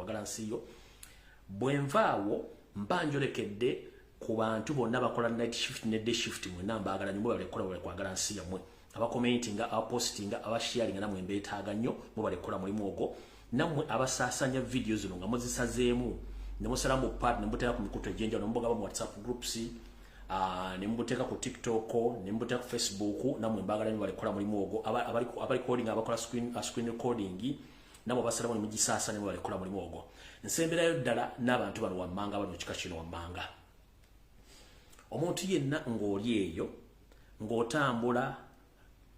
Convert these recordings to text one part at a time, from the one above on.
Kwagala nsi yo. Bwe nvaawo mba njolekedde ku bantu bonna bakola night shift ne day shift, mwenna mbaagala nnyo, mubale kukola, mubale kwagala nsi yammwe. Abakomentinga, abapostinga, abasharinga, namwe mbeetaaga nnyo, mubale kukola mulimu ogwo. Nammwe abasaasanya video zino nga muzisazeemu ne musalamu part ne mubuteeka ku mikutu egy'enjawulo, ne mubugaba mu WhatsApp groups, ne mubuteeka ku TikTok, ne mubuteeka ku Facebook, nammwe mbaagala nnyo, mubale kukola mulimu ogwo. Abarecording, abakola screen recording, namwe abasalamu ne mugisaasa, ne mubale kukola mulimu ogwo. Nsemberayo ddala n'abantu bano wammanga, bano kika kino wammanga. Omuntu yenna ng'oli eyo ng'otambula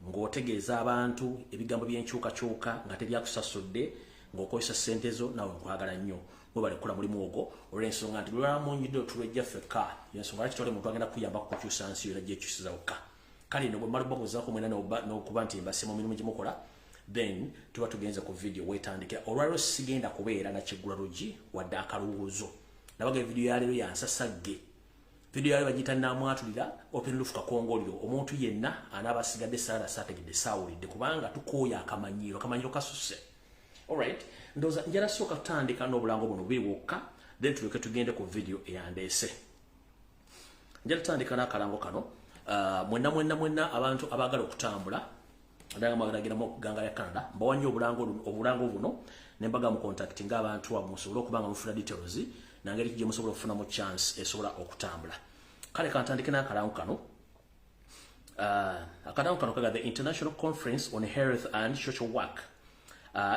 ng'otegeeza abantu ebigambo by'enkyukakyuka nga tebyakusasudde, ng'okozesa ssente zo, naawe nkwagala nnyo, mwebale kukola mulimu ogwo, olw'ensonga nti lwalamunyidde otulwejja ffekka. Ensonga lwaki tewali muntu agenda kuyamba kukyusa nsi yo, najja ekyusiza wokka. Kale no bwe mmala obabuuzaako mwena n'okuba nti mbase mu mirimu gye mukola, then tuba tugenze ku video wetandikira. Olwaliro sigenda kubeera na kiggula luggi wadde akalowoozo. Nabaga evidiyo ya leero yansasagge. Video yaleero bagiyita Namwatulira Open Roof Kakongoliro. Omuntu yenna anaaba asigadde saala saategedde saawulidde, kubanga tukooya akamanyiiro, akamanyiiro kasusse. Alright, ndowooza njala sooka tutandika n'obulango buno bubiri bwokka, then tuleke tugende ku video eyandeese. Njala tutandika n'akalango kano. Mwenna mwenna mwenna abantu abaagala okutambula, ddala mwagala mu gganga lya Canada, mbawa nnyo obulango buno ne mbaga mu contact ng'abantu abo musobole okuba nga mufuna details nangeri ki gye musobola okufunamu chance esobola okutambula. Kale kantandike n'akalango kano. Akalango kano kaga the International Conference on Health and Social Work.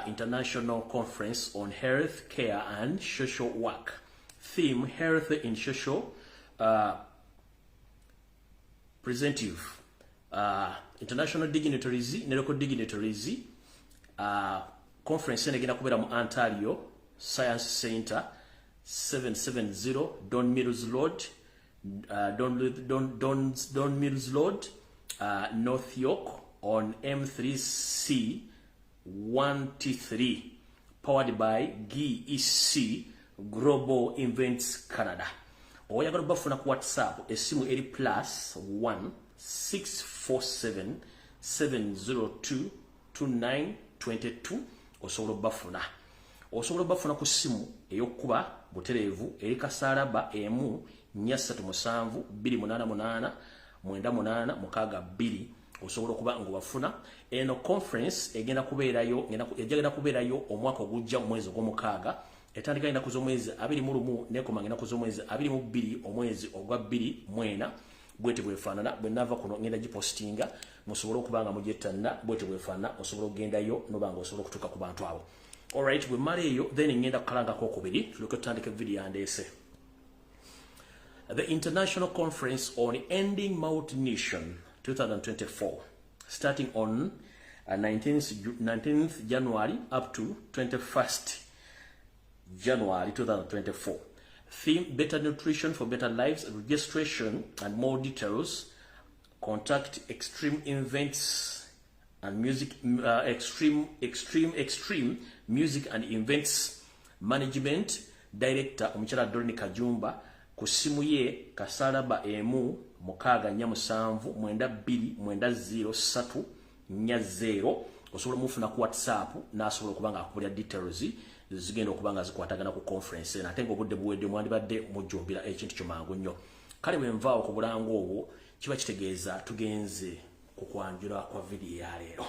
International Conference on Health Care and Social Work, theme Health in Social Preventive. International dignitaries ne local dignitaries. Conference eno egenda kubeera mu Ontario Science Center, 770 Don Mills Road, Don Mills Road, North York on M3C 1T3, powered by GEC Global Events Canada. Oyagala bafuna ku WhatsApp, essimu eri +1 647 702 2922. Osobola obbafuna, osobola obbafuna ku ssimu ey'okkuba butereevu eri kasaalaba 1 437 288 9862. Osobola okuba ng'obafuna. Eno conference egenda kubeerayo, egenda kubeerayo omwaka ogujja mu mwezi ogw'omukaaga. Etandika ennaku z'omwezi 21 nekomanga ennaku z'omwezi 22 omwezi ogwa 24. Bwete bwefaanana. Bwe nava kuno ngenda gipostinga musobole okuba nga mugyettanna. Bwete bwefaanana, osobola okugendayo noba nga osobola okutuuka ku bantu abo. Alright, bwe mmala eyo, then ngenda kukalangako okubiri, tuleke tutandike video yandeese. The International Conference on Ending Malnutrition 2024, starting on 19th January up to 21st January 2024. Theme: Better Nutrition for Better Lives. Registration and more details, contact Extreme Events and Music, Extreme Music and Events Management Director, omukyala Doreen Kajumba, ku ssimu ye kasalaba 1 6 4 7 9 2 9 0 3 4 0. Osobola mufuna ku WhatsApp n'asobola okuba nga akubulya details zigenda okuba nga zikwatagana ku conference eno. Ate ng'obudde buwedde, mwandibadde mujjumbira ekintu kyo mangu nnyo. Kale bwe nvaawo ku bulango obwo, kiba kitegeeza tugenze ku kwanjula kwa vidiyo ya leero.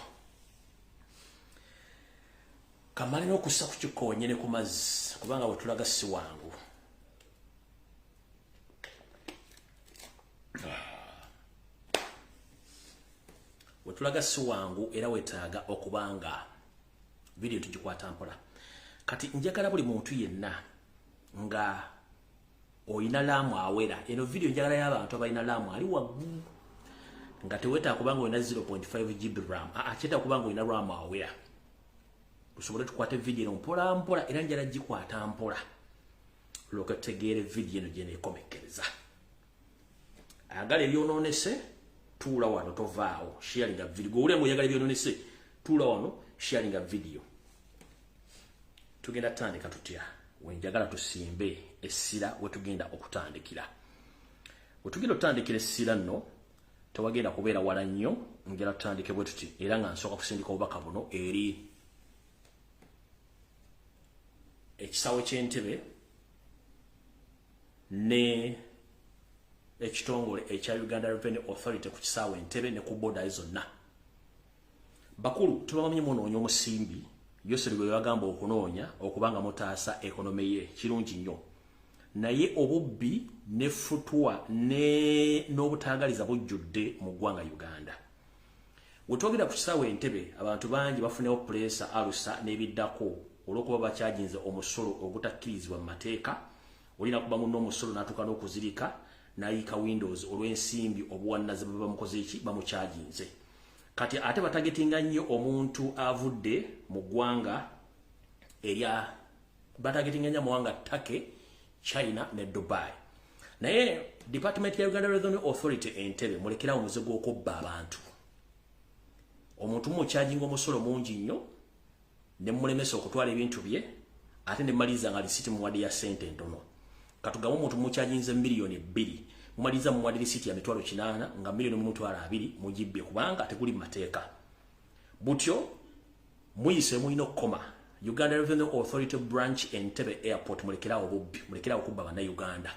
Kamale n'okussa ku kikoonye ne ku mazzi, kubanga bwe tulaga si wangu. Bwe tulaga si wangu, era weetaaga okubanga vidiyo tugikwata mpola. Kati njagala buli muntu yenna nga oyina RAM awera, eno vidiyo njagala y'abantu abalina RAM ali waggulu, nga teweetaaga kubanga olina 0.5 GB RAM, aa, kyetaaga kubanga olina RAM awera, tusobole tukwate vidiyo eno mpola mpola. Era njala gikwata mpola lwoke tutegeere vidiyo eno gyeneekomekkereza. Ayagala ebyonoonese, tuula wano, tovaawo, sharinga video. Gwe nga oyagala ebyonoonese, tuula wano, sharinga video. Tugenda tutandika tutya? Wenjagala tusimbe essira wetugenda okutandikira, wetugenda okutandikira essira nno tewagenda kubeera wala nnyo. Njala tutandike bwe tuti, era nga nsooka kusindika obubaka buno eri Ekisaawe ky'Entebe ne ekitongole ekya Uganda Revenue Authority ku kisaawe Entebbe ne ku border zonna. Bakulu, tubamanyi munoonya omusimbi. Yoseri gwe bagamba okunoonya okubanga mutaasa economy ye, kirungi nnyo, naye obubbi ne futwa ne n'obutaagaliza bujjudde mu ggwanga Uganda. Wetwogera ku kisaawe Entebbe, abantu bangi bafunewo pressure, ulcer n'ebiddako olw'okuba bakyajinze omusolo ogutakkirizibwa mu mateeka. Olina kuba munno omusolo n'atuuka n'okuzirika n'ayiika windows olw'ensimbi obuwannazi bwe bamukoze ki bamukyajinze. Kati ate batargetinga nnyo omuntu avudde mu ggwanga erya, batargetinga nnyo amawanga Turkey, China ne Dubai. Naye department ya Uganda Revenue Authority Entebbe, mulekerawo omuze gw'okubba abantu. Omuntu mumukyajinga omusolo mungi nnyo ne mulemesa okutwala ebintu bye, ate ne maliriza nga lisiti muwadde ya ssente ntono. Katugambe omuntu mukyajinze 2 miliyoni, mumaliriza muwadde lisiti ya 800,000, nga 1,020,000 mugibbye, kubanga teguli mu mateeka. Butyo muyise mulina okukoma. Uganda Revenue Authority branch Entebbe Airport, mulekerawo obubbi, mulekerawo okubba Bannayuganda.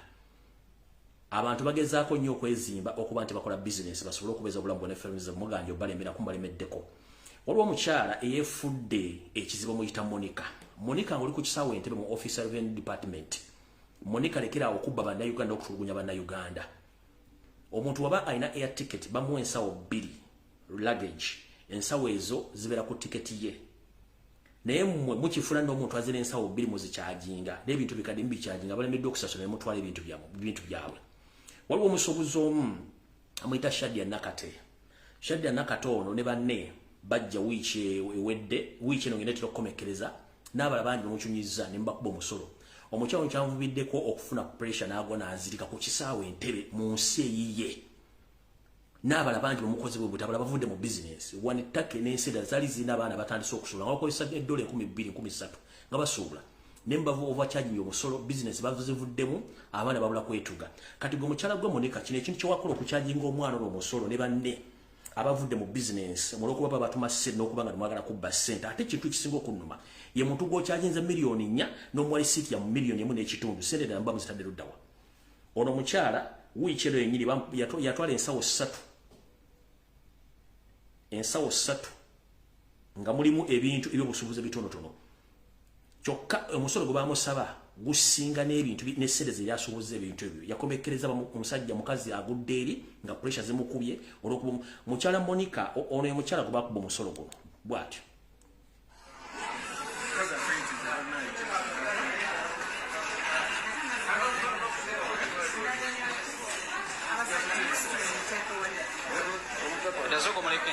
Abantu bagezaako nnyo okwezimba okuba nti bakola bizinesi basobole okubeeza obulamu bwone families. Muganja obalemera kumbalemeddeko. Waliwo omukyala eyeefudde ekizibu, muyita Monica. Monica, nga oli ku kisaawe Entebbe mu office revenue department, Monica, lekeraawo okubba Bannayuganda, okutulugunya Bannayuganda. Omuntu waba alina air ticket, bamuwa ensawo bbiri luggage, ensawo ezo zibeera ku tiketi ye, naye mmwe mukifuna n'omuntu azira ensawo bbiri muzikyajinga n'ebintu bikadde mubikyajinga. Balemeddwa okusasula ne mutwala ebintu byabwe. Waliwo omusuubuzi omu amuyita Shadia Nakate. Shadia Nakate ono ne banne bajja wiiki ewedde, wiiki eno ngenda etera okukomekkereza, n'abala bangi bamucunyizza ne mubakuba omusolo. Omukyalo kyanvubiddeko okufuna pressure n'agwa n'azirika ku kisaawe Entebbe mu nsi eyiye. N'abala bangi bamukoze bwe butabala, bavudde mu bizinesi wane Turkey n'ensi endala zaali zirina abaana batandise okusuubula nga bakozesa eddola 2000, 3000 nga basuubula, ne mbavu overcharging omusolo, bizinesi bazivuddemu, abaana babula kwetuga. Kati gwe mukyala gwe Monica, kino ekintu kyewakola okukyajinga omwana ono omusolo ne banne abavudde mu bizinesi olwokuba babatuma ssente n'okuba nga temwagala kubba ssente. Ate ekintu ekisinga okunnuma ye muntu gw'okyajinze 4 miliyoni n'omuwa risiiti ya 1.5 miliyoni, ssente ddala muba muzitadde luddawa? Ono omukyala wiiki eno yennyini yatwala ensawo ssatu, ensawo ssatu nga mulimu ebintu ebyobusuubuzi ebitonotono, kyokka omusolo gwe bamusaba gusinga n'ebintu n'essente ze yasuubuza ebintu ebyo. Yakomekkereza omusajja mukazi agudde eri nga pressure zimukubye olwokuba mukyala Monica ono ye mukyala gwe bakuba omusolo guno bw'atyo. Dasooka omuleke.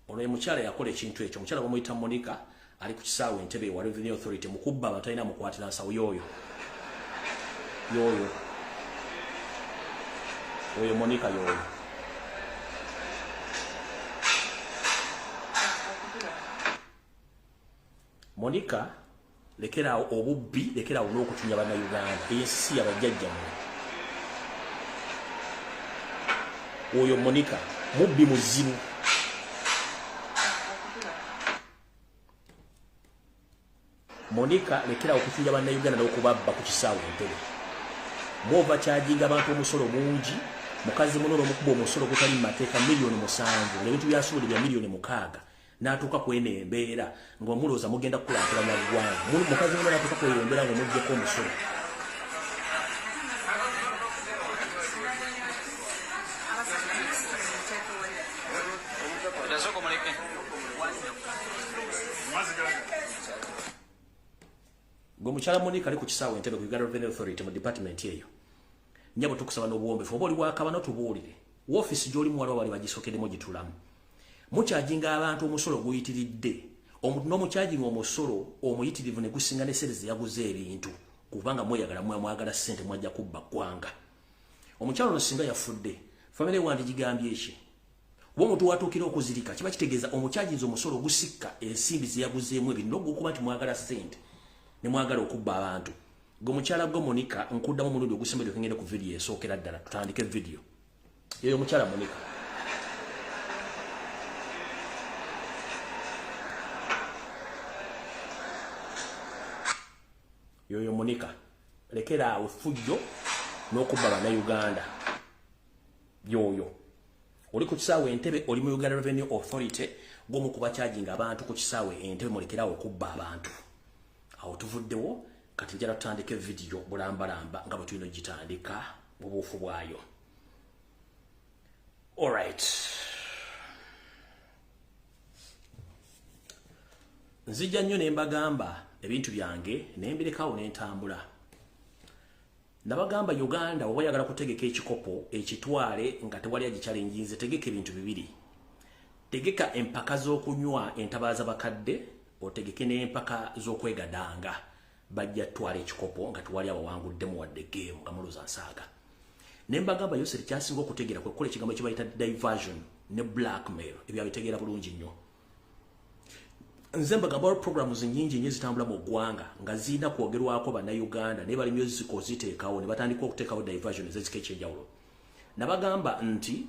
Ono ye mukyala yakola ekintu ekyo. Omukyala bamuyita Monica, ali ku kisaawe Entebbe wa Revenue Authority mukubba abantu, alina mukwatira nsawo. Yoyo, yoyo oyo Monica yoyo. Monica, lekeraawo obubbi, lekeraawo n'okutunya Bannayuganda. Ensi yabajjajjammwe. Oyo Monica mubbi muzibu. Monica, lekerawo okutunya Bannayuganda n'okubabba ku kisaawe Entebbe. Mw'overcharginga abantu omusolo mungi. Mukazi muno n'omukuba omusolo gutali mu mateeka, 7 miliyoni, ebintu byasuubule bya 6 miliyoni, n'atuuka kweno embeera nga mulowooza mugenda kukulaakulanya ggwanga. Mukazi muno n'atuuka kweyo embeera nga omuggyeko omusolo. Dasooka omuleke. Gwe mukyala Monica ali ku kisaawe Entebbe ku Uganda Revenue Authority mu department eyo, nyabo, tukusaba n'obuwombefu, oba oli wakabano tubuulire woofiisi gy'olimu waliwo bali bagisokeddemu gitulamu. Mukyajinga abantu omusolo guyitiridde. Omuntu n'omukyajinga omusolo omuyitirivu ne gusinga ne sente ze yaguze ebintu, kubanga mweyagala, mwe mwagala ssente, mwajja kubba ggwanga. Omukyalo ono singa yafudde, famire wandigigambye eki? Kuba omuntu watuukira okuzirika kiba kitegeeza omukyajinza omusolo ogusikka ensimbi ze yaguzeemu ebintu, n'ogwokuba nti mwagala ssente ne mwagala okubba abantu. Gwe mukyala gwe Monica, nkuddamu omulundi ogusemba gyokengende ku vidiyo esookera ddala. Tutandike vidiyo eyo, mukyala Monica. Yoyo Monica, lekera awo effujjo n'okubba Bannayuganda. Yoyo oli ku kisaawe Entebe, oli mu Uganda Revenue Authority, gwomu ku bakyajinga abantu ku kisaawe Entebe. Mulekerawo okubba abantu. Awo tuvuddewo. Kati njala tutandika evidiyo bulambalamba nga bwe tulina ogitandika mu buufu bwayo. Alright, nzija nnyo ne mbagamba ebintu byange ne mbirekawo ne ntambula. Nabagamba, Uganda oba oyagala kutegeka ekikopo ekitwale nga tewali agikyalenjinze, tegeka ebintu bibiri: tegeka empaka z'okunywa entabaaza bakadde, otegeke n'empaka z'okwegadanga. Bajja twala ekikopo nga tewali abawanguddemu wadde game, nga muluza nsaaga. Ne mbagamba, yose kyasinga okutegeera kwe kukola ekigambo kibayita diversion ne blackmail. Ebyo abitegeera bulungi nnyo. Nze mbagamba, waliwo programs nyingi nnyo ezitambula mu ggwanga nga zirina kwogerwako Bannayuganda, naye bali music oziteekawo ne batandika okuteekawo diversion ez'ekika ekyenjawulo. Nabagamba nti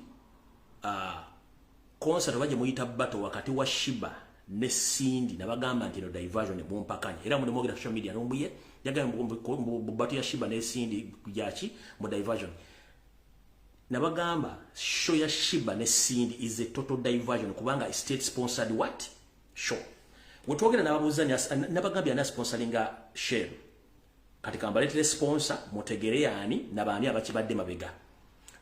concert oba gye muyita battle wakati wa Sheebah ne Cindy, nabagamba nti eno diversion, mumpakanya era muli mwogera social media nombuye yagamba mu battle ya Sheebah ne Cindy yaki mu diversion. Nabagamba show ya Sheebah ne Cindy is a total diversion, kubanga state sponsored what show. Wetwogera nababuuza, nabagambye ani sponsoringa Shell. Kati kambaleetere sponsor mutegere yaani nabaani abakibadde mabega.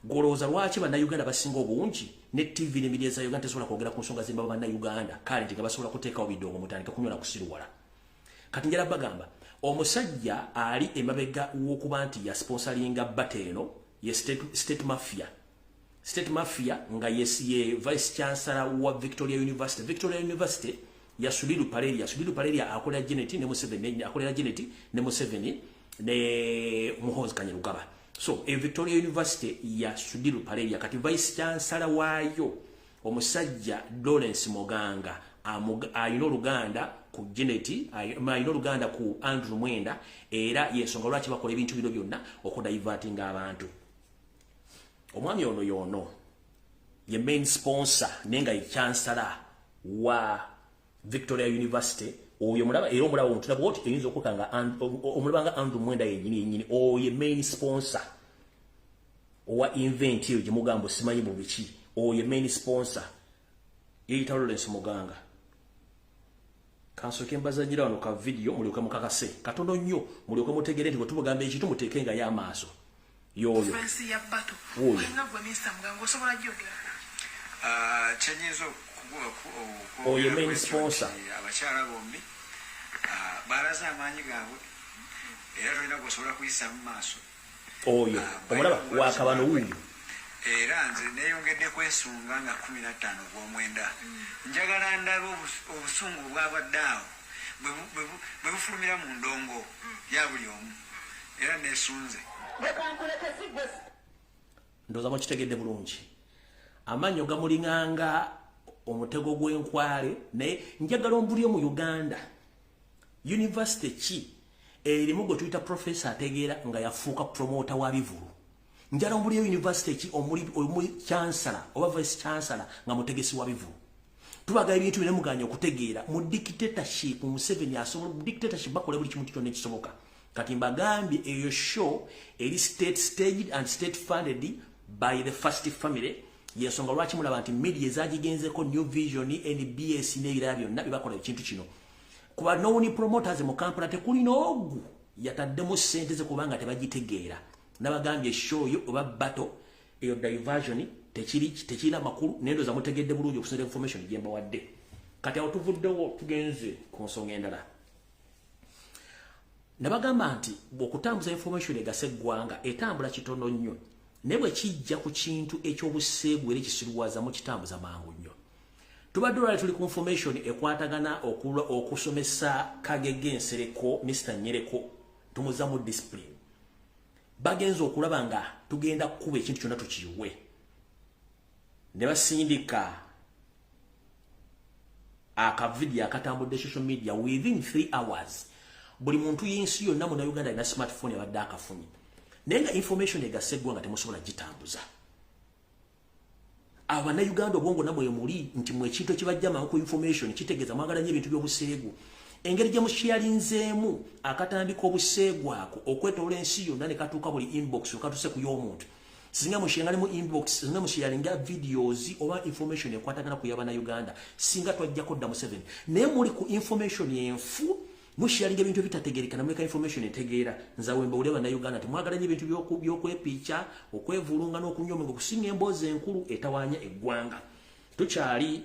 Golowooza lwaki Bannayuganda basinga obungi ne TV ne media za Uganda tesobola kwogera ku nsonga zimba Bannayuganda? Kale nti nga basobola kuteekawo bidongo, mutandike kunywa na kusiruwala. Kati njala bagamba, omusajja ali emabega w'okuba nti yasponsoringa battle eno ye state mafia. State mafia nga ye vice chancellor wa Victoria University. Victoria University ya Sudhir Ruparelia. Sudhir Ruparelia akolera Janet ne Museveni, akolera Janet ne Museveni ne Muhoozi Kainerugaba. So e Victoria University ya Sudhir Ruparelia, kati vice chancellor waayo omusajja Lawrence Muganga ayina oluganda ku Janet, ayina oluganda ku Andrew Mwenda, era yensonga lwaki bakola ebintu bino byonna okudivertinga abantu. Omwami ono yono ye main sponsor, naye nga ye chancellor wa Victoria University. Oyo mulaba, era omulaba omutula bwoti, eyinza okuka nga omulaba nga Andrew Mwenda yenyini yenyini. Oyo main sponsor owa event eyo gyemugamba simanyi mu biki. Oyo main sponsor yeyita Lawrence Muganga. Kansooke mbazanyira wano ka video mulyoke mukakase katono nnyo, mulyoke mutegere nti bwe tumugamba ekintu muteeke nga y'amaaso. Yoyo. Conference ya battle. Oyo. Nga gwe Minisita Muganga, osobola gyogera? Ah, kyenyinza Oyo main sponsor. Abakyala bombi balaze amaanyi gaabwe, era tolina gwosobola kuyisa mu maaso. Oyo Ah, omulaba wakabano wuuyo. Era nze neyongedde kwesunga nga 15 ogw'omwenda, njagala ndabe obusungu obwabadde awo bwe bufulumira mu ndongo ya buli omu, era nesunze. Ndowooza mukitegedde bulungi. Amannyo gamulinganga omutego gw'enkwale. Naye njagala ombulye, mu Uganda university ki erimu gwe tuyita professor ategeera nga yafuuka promoter wa bivulu? Njala ombulye, university ki omuli chancellor oba vice chancellor nga mutegesi wa bivulu? Tubaga ebintu bine muganya okutegeera. Mu dictatorship, Museveni asobola, mu dictatorship bakola buli kimu kyonna ekisoboka. Kati mbagambye, eyo show eri state staged and state funded by the first family. Yensonga lwaki mulaba nti media ezagigenzeko, New Vision, NBS n'ebirala byonna, byebakola ekintu kino. Kuba known promoters mu Kampala tekulina ogu yataddemu ssente ze, kubanga tebagitegeera. Nabagambye, show yo oba battle eyo diversion, tekiri tekirina makulu. Naye ndowooza mutegedde bulungi okusinza information gye mbawadde. Kati awo tuvuddewo, tugenze ku nsonga endala. Nabagamba nti okutambuza information egasa eggwanga etambula kitono nnyo, naye bwe kijja ku kintu ekyobuseegu era ekisiruwaza, mukitambuza mangu nnyo. Tubadde olwali tuli ku information ekwatagana okusomesa Kagege Nsereko, Mr Nyereko, tumuzamu discipline. Bagenza okulaba nga tugenda kukuba ekintu kyonna tukiwe, ne basindika akavidiyo akatambudde social media within 3 hours. Buli muntu y'ensi yonna Munnayuganda alina smartphone abadde akafunye, naye nga information egasa eggwanga temusobola gitambuza. Abannayuganda obwongo namwe muli nti mwe ekintu ekibajja mangu ku information kitegeeza mwagala nnyo ebintu by'obuseegu. Engeri gye musharinzeemu akatambi k'obuseegwako okwetoola ensi yonna ne katuuka buli inbox, okatuse ku y'omuntu. Singa musharinga mu inbox, singa musharinga videos oba information ekwatagana ku y'Abannayuganda, singa twajjako dda Museveni. Naye muli ku information enfu, musharinga ebintu ebitategeereka, namuleka information etegeera. Nze awe mbawulira Bannayuganda nti mwagala nnyo ebintu by'okwepiica, okwevulunga n'okunywa omwenge okusinga emboozi enkulu etawaanya eggwanga. Tukyali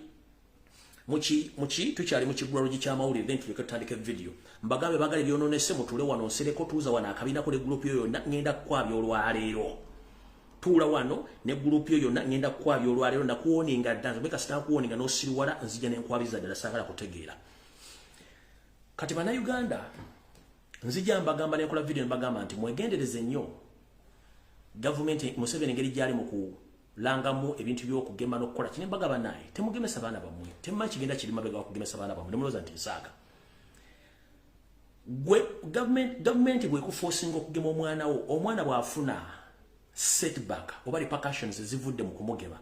mu kigulalogi ky'amawulire. Then tuleke tutandike video. Mbagambe bagala ebyonoonese, mutule wano nsereko, tuuza wano akabiinako ne group yo yonna, ngenda kukwabya olwaleero. Tuula wano ne group yo yonna, ngenda kukwabya olwaleero. Nakuwoninga dda nze, kasita nakuwoninga n'osiriwala, nzija nenkwabiza ddala, saagala kutegeera. Kati Bannayuganda, nzija mbagamba, nenkola video mbagamba nti mwegendereze nnyo gavumenti Museveni engeri gyali mu kulangamu ebintu by'okugema n'okukola kino. Mbagamba naye temugemesa baana bammwe, temumanyi kigenda kiri mabega wa kugemesa baana bammwe. Nemulowooza nti nsaaga. Gwe gavumenti bwekuforcinga okugema omwana wo, omwana bw'afuna setback oba repercussions ezivudde mu kumugema,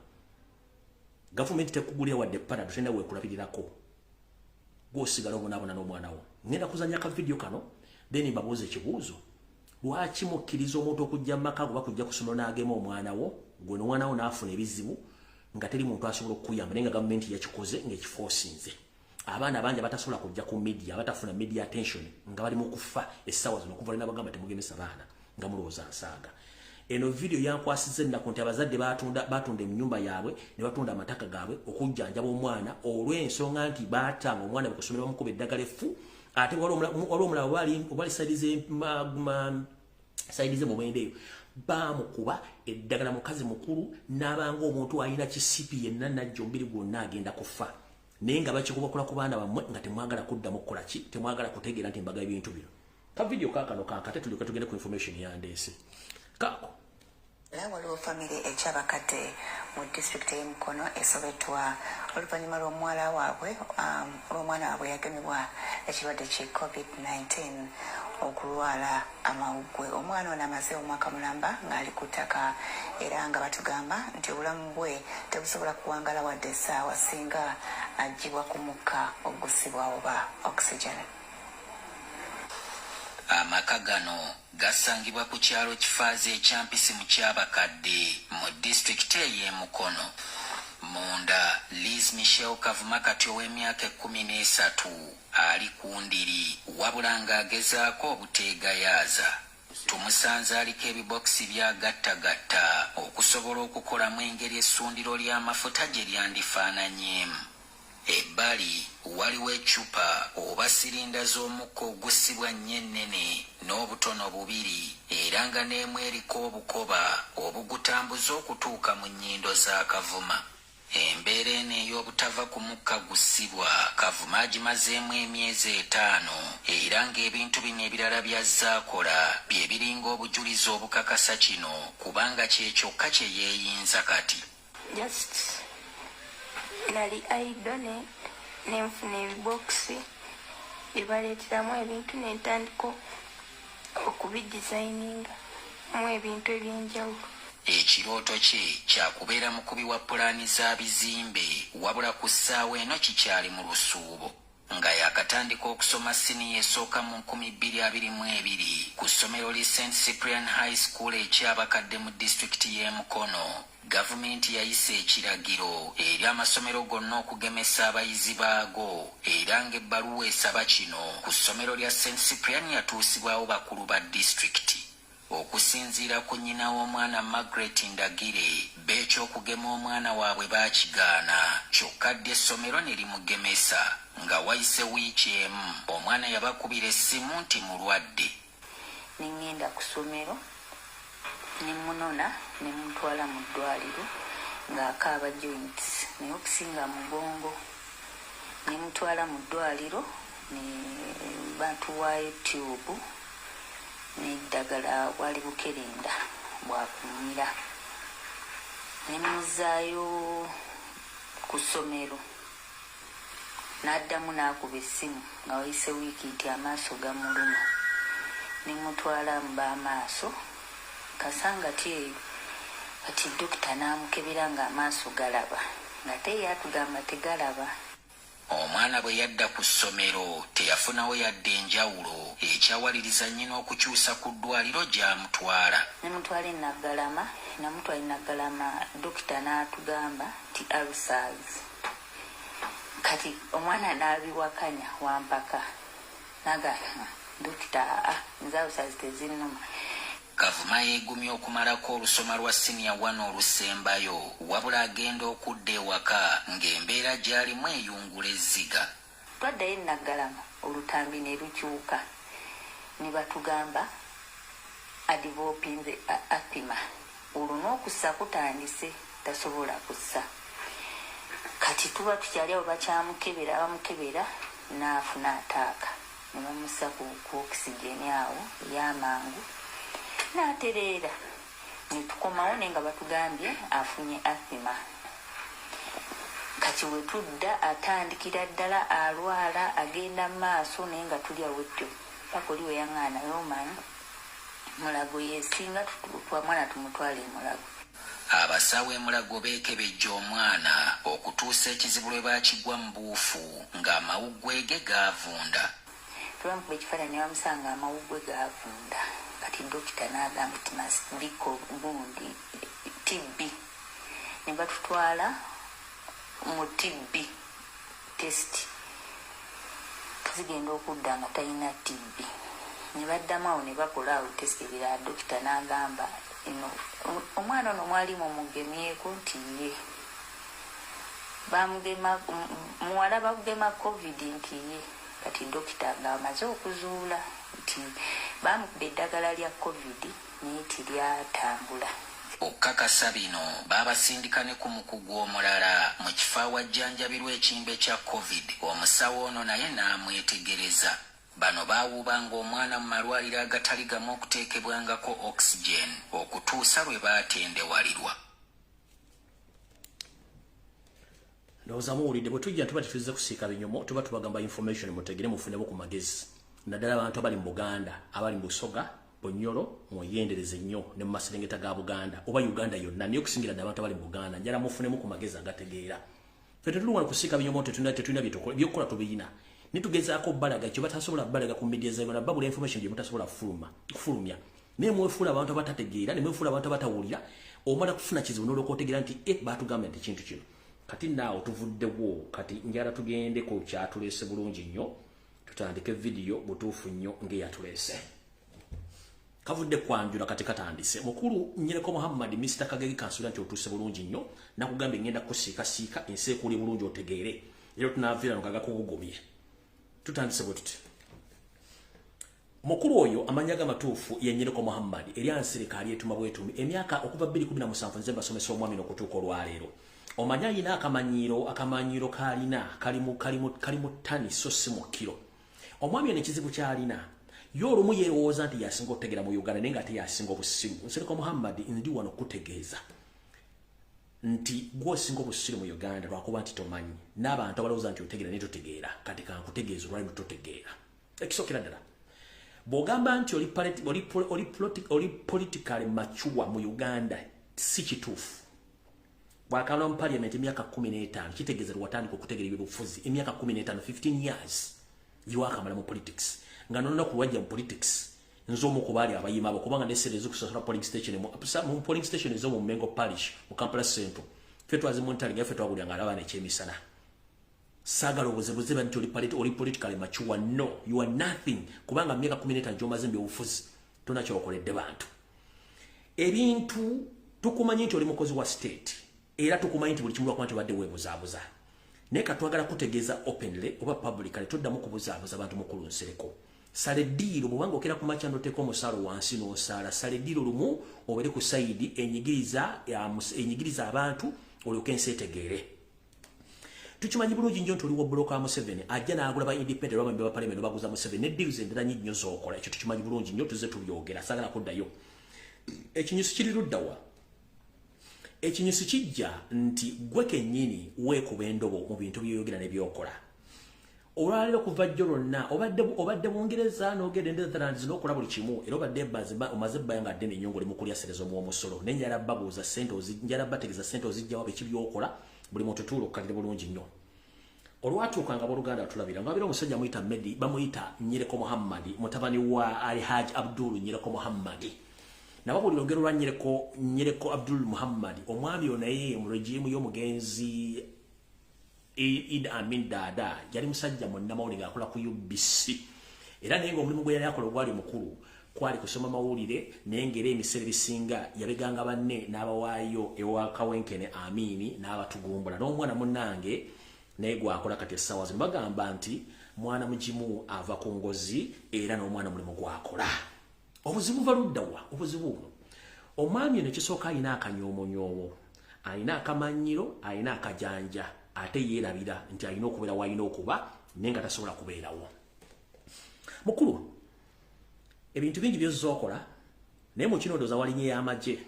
gavumenti tekugulira wadde Panado, tolina weekulabirirako, gwosigala obonaabona n'omwana wo. Ngenda kuzanya ka video kano, then mbabuuza ekibuuzo: lwaki mukkiriza omuntu okujja mu maka goba kujja kusomero n'agema omwana wo, gwe n'omwana wo n'afuna ebizibu nga teri muntu asobola okukuyamba, naye nga gavumenti yakikoze ng'ekiforcinze? Abaana bangi abatasobola kujja ku media, abatafuna media attention, nga bali mu kufa essaawa zino okuva lina bagamba temugemesa baana, nga mulowooza nsaaga. Eno video yankwasiza ennaku nti abazadde batunda ennyumba yaabwe ne batunda amataka gaabwe okujjanjaba omwana, olw'ensonga nti baatanga omwana ku ssomero, bamukuba eddagala effu. Ate waliwo omulala obali side ze Mubende eyo, bamukuba eddagala, mukazi mukulu n'abanga omuntu alina kisipi yenna, najja omubiri gwonna agenda kufa, naye nga bakikubakola ku baana bammwe nga temwagala kuddamu kukola ki, temwagala kutegeera nti mbaga ebintu bino. Ka video kaakano kankate, tulyoke tugende ku information yandeese kaako. Era waliwo famire ekyabakadde mu disitulikiti ey'Emukono esobeddwa oluvannyuma lw'omuwala waabwe, olw'omwana waabwe yagemebwa ekirwadde ki COVID-19 okulwala amawuggwe. Omwana ono amaze omwaka mulamba ng'ali ku ttaka, era nga batugamba nti obulamu bwe tebusobola kuwangala wadde essaawa singa aggyibwa ku mukka ogusibwa oba oxygen. Amaka gano gasangibwa ku kyalo Kifaazi ekyampisi mu Kyabakadde mu disitulikiti ey'Emukono. Munda, Liz Michel Kavuma kati ow'emyaka 13 ali ku ndiri, wabula ng'agezaako obuteegayaaza. Tumusanze aliko ebibokisi byagattagatta okusobola okukolamu engeri essundiro ly'amafuta gye lyandifaananyeemu. Ebbali waliwo eccupa oba sirinda z'omukka ogusibwa nnyo ennene n'obutono bubiri, era nga n'emu eriko obukoba obugutambuza okutuuka mu nnyindo za Kavuma. Embeera eno ey'obutava ku mukka gusibwa, Kavuma agimazeemu emyezi 5, era ng'ebintu bino ebirala by'azze akola bye biringa obujulizi obukakasa kino, kubanga kye kyokka kye yeeyinza kati. Just nali idle ne nenfuna ebibokisi bye baleeteramu ebintu, nentandika okubidesigninga mu ebintu ebyenjawulo. Ekirooto kye kyakubeera mukubi wa pulaani za bizimbe, wabula ku ssaawa eno kikyali mu lusuubo, nga yakatandika okusoma siniya esooka mu 2022 ku ssomero li St Cyprian High School ekyabakadde mu disitulikiti y'Emukono. Gavumenti yayisa ekiragiro eri amasomero gonna okugemesa abayizi baago, era ng'ebbaluwa esaba kino ku ssomero lya St Cyprian yatuusibwawo bakulu ba disitulikiti. Okusinziira ku nnyina w'omwana Margaret Ndagire, beekyokugema omwana waabwe baakigaana, kyokka ddi essomero ne limugemesa. Nga wayise wiiki emu, omwana yabakubira essimu nti mulwadde. Ne ŋŋenda ku ssomero ne munona ne mutwala mu ddwaliro ng'akaaba joints, naye okusinga mugongo. Ne mutwala mu ddwaliro ne batuwaayo tube n'eddagala, bwali bukerenda bwakumira, ne muzaayo ku ssomero. N'addamu n'akuba essimu nga wayise wiiki nti amaaso gamuluma, ne mutwala mu b'amaaso Kasangati eyo. Kati dokita n'amukebera ng'amaaso galaba, ng'ate ye atugamba tegalaba. Omwana bwe yadda ku ssomero teyafunawo yadde enjawulo, ekyawaliriza nnyina okukyusa ku ddwaliro gy'amutwala. Nemutwala eNaggalama, namutwala eNaggalama, dokita n'atugamba nti ulcers. Kati omwana n'abiwakanya wampaka, nagamba dokita aa nze ulcers tezinnuma. Kavuma yeegumya okumalako olusoma lwa siniya 1 olusembayo, wabula agenda okudda ewaka ng'embeera gy'alimu eyungula ezziga. Twaddayo eNaggalama, olutambi ne lukyuka ne batugamba adevelopinze asthma, olwo n'okussa kutandise, tasobola kussa. Kati tuba tukyali awo bakyamukebera, bamukebera n'afuna ataaka ne bamussa ku oxygen awo ey'amangu n'atereera, ne tukomawo naye nga batugambye afunye asthma. Kati we tudda atandikira ddala alwala agenda mu maaso, naye nga tulya wetyo paka oli we yaŋŋaana, naye omanyi Mulago yesinga, mwana tumutwale Mulago. Abasawo e Mulago beekebejja omwana okutuusa ekizibu lwe baakigwa mu buufu ng'amawuggwe ge gaavunda. Tebamukuba ekifaananyi ne bamusanga amawuggwe gaavunda. Kati dokita n'agamba nti must be gundi TB, ne batutwala mu TB test, zigenda okudda nga talina TB. Ne baddamu awo ne bakola awo test ebirala, dokita n'agamba eno omwana ono mwali mumugemyeko, nti ye bamugema muwala bagema COVID, nti ye. Kati dokita ng'amaze okuzuula nti bamukuba eddagala lya COVID naye tiryatambula. Okukakasa bino baabasindika ne ku mukugu omulala mu kifo awajjanjabirwa ekimbe kya COVID. Omusawo ono naye n'amwetegereza. Bano baawuubanga omwana mu malwaliro agatali gamu okuteekebwangako oxygen okutuusa lwe baatendewalirwa. Ndowooza muwulidde. Bwe tujja tuba tetuzze kusiika binyomo, tuba tubagamba information mutegere mufunebo ku magezi, naddala abantu abali mu Buganda, abali mu Busoga, Bunyoro, mweyendereze nnyo ne mu maserengeta ga Buganda oba Uganda yonna, naye okusingira ddala abantu abali mu Buganda, njala mufunemu ku magezi agategeera. Ffe tetuli wano kusiika binyomo, tetulina byetukola, ebyokukola tubiyina, nitugezaako balaga kye batasobola balaga ku media za Uganda, babula information gye mutasobola kufulumya, naye mwefuula abantu abatategeera ne mwefuula abantu abatawulira. Omala kufuna kizibu n'olwoka otegeera nti baatugambye nti kintu kino. Kati naawo tuvuddewo, kati njala tugendeko kyatuleese bulungi nnyo, tutandike vidiyo butuufu nnyo ng'eyatuleese. Kavudde kwanjula, kati katandise. Mukulu Nyereko Muhammad, Mr Kagege, kansula nti otuuse bulungi nnyo. Nakugambye ngenda kusiikasiika ensi ekuli bulungi otegeere, era tunaaviira no gagakugugumye. Tutandise bwe tuti. Mukulu oyo amanya g'amatuufu ye Nyereko Muhammad, eryansirika alyetuma bwetumi. Emyaka okuva 2017 nze mbasomesa omwami n'okutuuka olwaleero. Omanya ayina akamanyiiro, akamanyiiro k'alina kali mu ttani so si mu kiro. Omwami ono ekizibu ky'alina, ye olumu yeerowooza nti yasinga okutegeera mu Uganda, naye nga ate yasinga obusiru. Nsereko Muhammad, ndi wano kutegeeza nti gw'osinga obusiru mu Uganda, lwakuba nti tomanyi, n'abantu abalowooza nti otegeera naye totegeera. Kati kankutegeeza olwali totegeera. Ekisookera ddala, bw'ogamba nti oli politically mature mu Uganda, si kituufu. Bwakala mu parliament emyaka 15, kitegeeza lwatandika okutegeera ebyobufuzi emyaka 15, 15 years gyewakamala mu politics, nga nolunaku lwajja mu politics nze omu ku baali abayima abo, kubanga nesente ezikusasula polling station mu polling station ez'omu Mengo Parish mu Kampala Central ffe twazimonitoringa, ffe twagulya nga abaana ekyemisana. Saagala obuzibuzi ba nti oli politically mature. No, you are nothing, kubanga myaka 15 gy'omaze mu byobufuzi tona kyokoledde bantu. Ebintu tukumanyi nti oli mukozi wa state, era tukumanyi nti buli kimu lwakuba nti obadde weebuzaabuza, naye katwagala kutegeeza openly oba publicly, toddamu kubuzaabuza bantu. Mukulu Nsereko, sala eddiiro. Bwobanga okera ku makya noteeka omusaalo wansi n'osaala, sala eddiiro lumu obeere ku side enyigiriza abantu, olyoke ensi etegeere. Tukimanyi bulungi nnyo nti oli wa bloc wa Museveni, ajja n'agula ba independent oba ba parliament baguza Museveni ne deals endala nnyo z'okola. Ekyo tukimanyi bulungi nnyo, tuzze tubyogera, saagala kuddayo. Ekinyusi kiri luddawa? Ekinyusi kijja nti gwe kennyini weekuba endobo mu bintu by'oyogera ne by'okola. Olwaleero kuva jjo lwonna obadde Bungereza n'ogenda Netherlands n'okola buli kimu, era obadde omaze ebbanga ddene nnyo ng'oli mu kulya sente z'omuwomusolo, naye njala babuuza sente, njala bategeeza sente ozijjawa, biki by'okola. Buli muntu tuula okkalire bulungi nnyo. Olwatuukanga, abooluganda, tulabira nga babeera omusajja amuyita Medi, bamuyita Nyereko Muhammadi, mutabani wa Alhaji Abdul Nyereko Muhammadi. Nababulira olugero lwa Nyereko, Nyereko Abdul Muhammadi. Omwami ono naye mu regime y'omugenzi Idi Amin Dada yali musajja munnamawulire ng'akola ku UBC, era naye ng'omulimu gwe yali akola ogwali mukulu kwali kusoma mawulire, naye ng'era ebiseera ebisinga yabeganga banne n'abawaayo ewa Kawenkene Amini n'abatugumbula. N'omwana munnange naye gwakola kati essaawa zino, bagamba nti mwana mugimu ava ku ngozi, era n'omwana mulimu gwakola. Obuzibu buva luddawa? Obuzibu buno, omwami ono ekisooka alina akanyomonyoomo, alina akamanyiro, alina akajanja, ate yeerabira nti alina okubeera w'alina okuba naye nga tasobola kubeerawo. Mukulu, ebintu bingi byozza okola, naye mu kino ndowooza walinye y'amagye.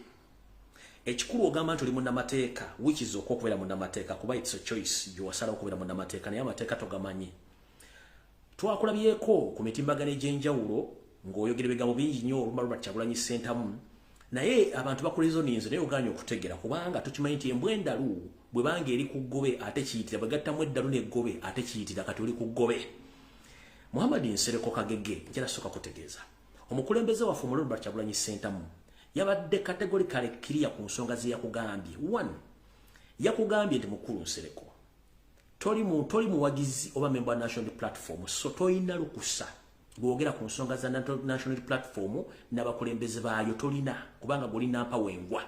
Ekikulu ogamba nti oli munnamateeka, which is okwo okubeera munnamateeka, kuba it's a choice gyewasalawo okubeera munnamateeka, naye amateeka togamanyi. Twakulabyeko ku mitimbagano egy'enjawulo ng'oyogera ebigambo bingi nnyo olumba Robert Kyagulanyi Ssentamu, naye abantu bakulizoninze, naye ogaanye okutegera, kubanga tukimanyi nti embwa endalu bwe banga eri ku ggobe ate kiyitira, bwe gattamu eddalu n'eggobe ate kiyitira. Kati oli ku ggobe. Muhammad Nsereko Kagege, njala sooka kutegeeza, omukulembeze waffe omululu Robert Kyagulanyi Ssentamu yabadde categorically clear ku nsonga ze yakugambye. One, yakugambye nti, mukulu Nsereko, toli muwagizi oba member wa National Platform, so toyina lukusa gwogera ku nsonga za National Platform n'abakulembeze baayo. Tolina, kubanga gwoli nampawengwa,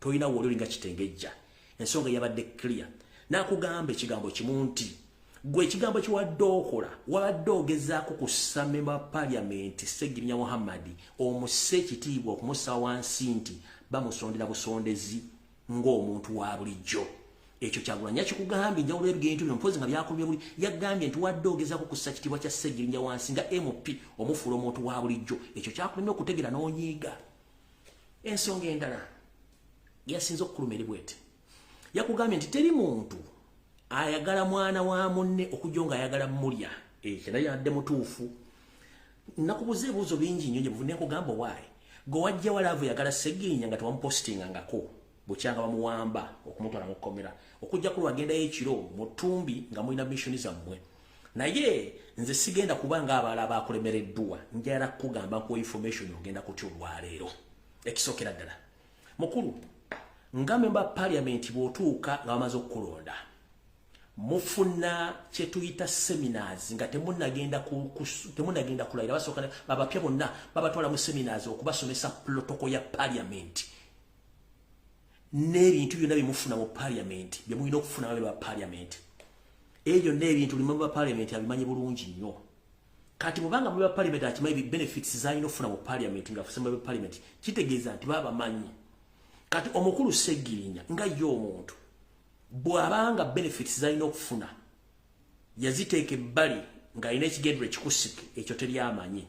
tolina wooli, olinga kitengejja. Ensonga yabadde clear. N'akugamba ekigambo kimu nti gwe ekigambo kiwadde okola, wabadde ogezaako kussa member wa parliament Segirinya Muhammadi omusse ekitiibwa, okumussa wansi, nti bamusondera busondezi ng'omuntu wa bulijjo. Ekyo Kyagulanyi yakikugambye. Njawulo ebintu bino mpozi nga byakulumye buli. Yagambye nti wadde ogezaako kussa kitiibwa kya Segirinya wansi nga MP, omufuula omuntu wa bulijjo. Ekyo kyakulumye okutegeera n'onyiiga. Ensonga endala yasinze okukuluma eri bwete: yakugambye nti teri muntu ayagala mwana wa munne okujja nga ayagala mulya. Ekyo naye yadde mutuufu. Nakubuza ebibuuzo bingi nnyo gye nekugamba, waayi gwe wajja wa love yagala Segirinya nga tewamupositingangako bukyanga bamuwamba okumutwala mu kkomera, okujja ku lwagendayo ekiro mu ttumbi nga mulina mission zammwe. Naye nze sigenda kuba nga abalala bakulemereddwa. Njala kugamba nkuwa information ogenda kutya olwaleero. Ekisookera ddala, mukulu, nga member parliament, bw'otuuka nga bamaze okukulonda, mufuna kyetuyita seminars nga temunagenda kulayira. Basooka babapya bonna babatwala mu seminars okubasomesa protocol ya parliament n'ebintu byonna byemufuna mu parliament, byemulina okufuna babe ba parliament. Ebyo byonna ebintu buli member parliament abimanyi bulungi nnyo. Kati bwobanga member parliament akimanyi benefits zalina okufuna mu parliament nga afuse member parliament, kitegeeza nti baba bamanyi. Kati omukulu Segirinya nga ye omuntu bw'abanga benefits zalina okufuna yaziteeka ebbali ng'alina ekigendero ekikusike, ekyo teryamanyi.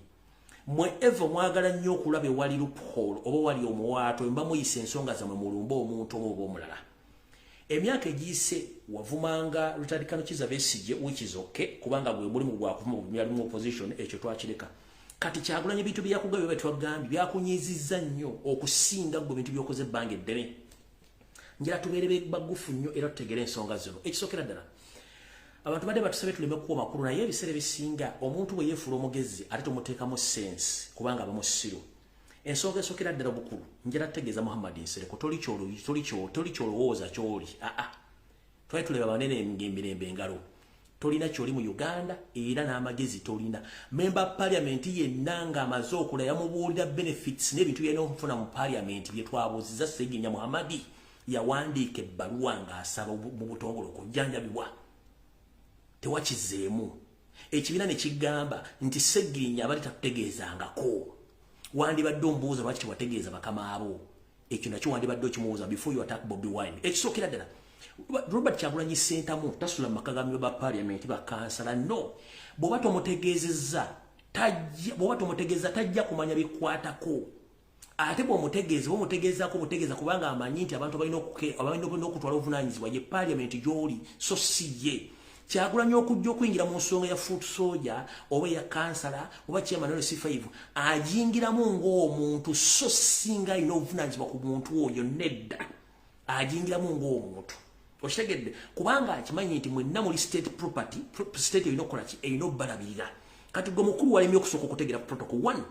Mwe eva mwagala nnyo okulaba ewali loophole oba wali omuwaato mba muyisa ensonga zammwe, mulumbe omuntu omu oba omulala. Emyaka egiyise wavumanga Richard Kano Kiza Besigye, which is okay, kubanga gwe mulimu gwakuvuma, yali mu opposition, ekyo twakireka. Kati Kyagulanyi ebintu byeyakugambye bye twagambye byakunyizizza nnyo okusinga gwe bintu byokoze ebbanga eddene. Njala tubeere bagufu nnyo era tutegere ensonga zino. Ekisookera ddala, abantu badde batusabe tuleme kuwa makulu, naye ebiseera ebisinga omuntu bwe yeefuula omugezi ate tomuteekamu sense, kubanga aba musiru. Ensonga esookera ddala obukulu, njala tutegeeza Muhammad Nsereko, toli kyolowooza kyoli. Aa, twali tuleba banene emirembe engalo. Tolina kyoli mu Uganda, era n'amagezi tolina. Member parliament yenna ng'amaze okula yamubuulira benefits n'ebintu byalina okufuna mu parliament bye twabuuziza. Seginya Muhammadi yawandiika ebbaluwa ng'asaba mu butongole okujjanjabibwa, tewakizeemu. Ekibiina ne kigamba nti Segirinya abali tatutegeezangako. Wandibadde omubuuza lwaki tewategeeza bakama abo. Ekyo nakyo wandibadde okimubuuza before you attack Bobi Wine. Ekisookera ddala, Robert Kyagulanyi Ssentamu tasula mu maka ga ba parliament, bakansala, no. Bw'oba tomutegeezezza tajja, bw'oba tomutegeeza tajja kumanya bikwatako. Ate bw'omutegeeza, bw'omutegeezaako mutegeeza, kubanga amanyi nti abantu balina okutwala obuvunaanyizibwa ye parliament gy'oli, so si ye. Kyagulanyi okujja okuyingira mu nsonga ya foot soldier oba eya kansala oba chairman LC5, agingiramu ng'omuntu, so singa alina obuvunaanyizibwa ku muntu oyo. Nedda, agingiramu ng'omuntu. Okitegedde? Kubanga akimanyi nti mwenna muli state property, state erina okukola ki? Erina obbalabirira. Kati gwe mukulu walemye okusooka okutegeera protocol one.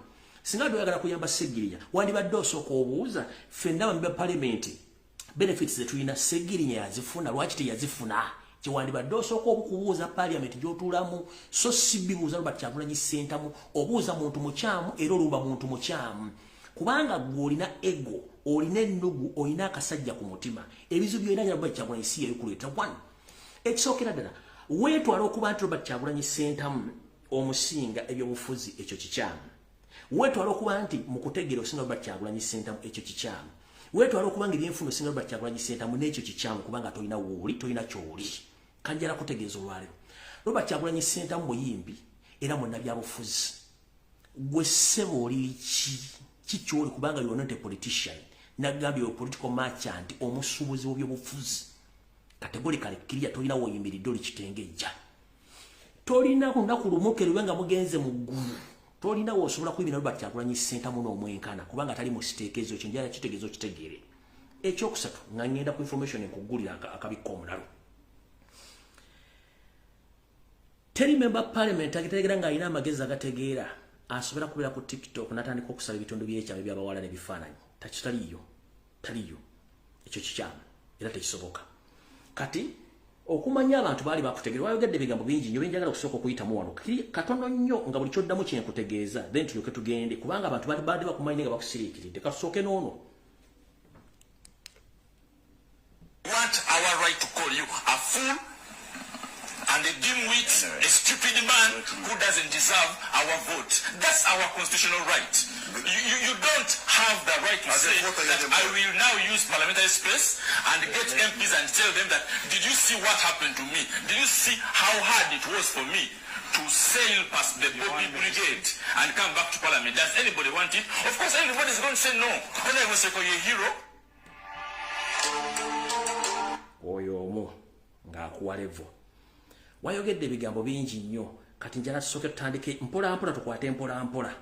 Singa toyagala kuyamba Segirinya, wandibadde osooka obuuza, ffenna bambi ba parliament, benefits zetulina Segirinya yazifuna? Lwaki teyazifuna? Kyewandibadde osooka obukubuuza parliament gy'otuulamu, so si bibuuza Robert Kyagulanyi Ssentamu. Obuuza muntu mukyamu era olumba muntu mukyamu, kubanga gwe olina ego, olina ennugu, olina akasajja ku mutima. Ebizibu byolina, Robert Kyagulanyi si yabikuleeta. One, ekisookera ddala, weetwala okuba nti Robert Kyagulanyi Ssentamu omusinga ebyobufuzi. Ekyo kikyamu. Weetwala okuba nti mu kutegeera osinga Robert Kyagulanyi Ssentamu. Ekyo kikyamu. Weetwala okuba nga ebyenfuna osinga Robert Kyagulanyi Ssentamu. N'ekyo kikyamu, kubanga tolina wooli, tolina kyoli. Kanjala kutegeeza olwaleero, Robert Kyagulanyi Ssentamu muyimbi era munnabyabufuzi. Gwe ssebo oli ki? Kikyoli? Kubanga you are not a politician. Nagambye o political merchant, omusuubuzi w'ebyobufuzi. Categorically clear, tolina woyimiridde, oli kitengejja. Tolina lunaku lumu kerube nga mugenze mu ggulu, tolina wosobola kuyimira Robert Kyagulanyi Ssentamu n'omwenkana, kubanga tali mu siteekezo. Ekyo njala kitegeeza okitegeere. Ekyokusatu, nga ngenda ku information enkugulira akabikka omulalu, teri member parliament agitegeera ng'alina amagezi agategeera asobola kubeera ku TikTok n'atandika okusaba ebitundu by'ekyama ebyabawala n'ebifaananyi. Takitaliyo, taliyo. Ekyo kikyamu era tekisoboka. Kati okumanya abantu baali bakutegeera, wayogedde ebigambo bingi nnyo byenjagala okusooka okuyitamu wano katono nnyo, nga buli kyoddamu kyenkutegeeza, then tulyoke tugende, kubanga abantu baali bakumanyi nga bakusiriikiridde. Katusooke n'ono. Want our right to call you a fool and a dimwit, a stupid man who doesn't deserve our vote. That's our constitutional right. You don't have the right to As a say voter, you're that the I will now use parliamentary space and get MPs and tell them that, "Did you see what happened to me? Did you see how hard it was for me to sail past the Bobby Brigade and come back to parliament?" Does anybody want it? Of course, everybody is going to say no. Honorable Nseko, you're a hero. Oyo omu ng'akuwa level. Wayogedde ebigambo bingi nnyo. Kati njala tusooke tutandike mpola mpola, tukwate mpola mpola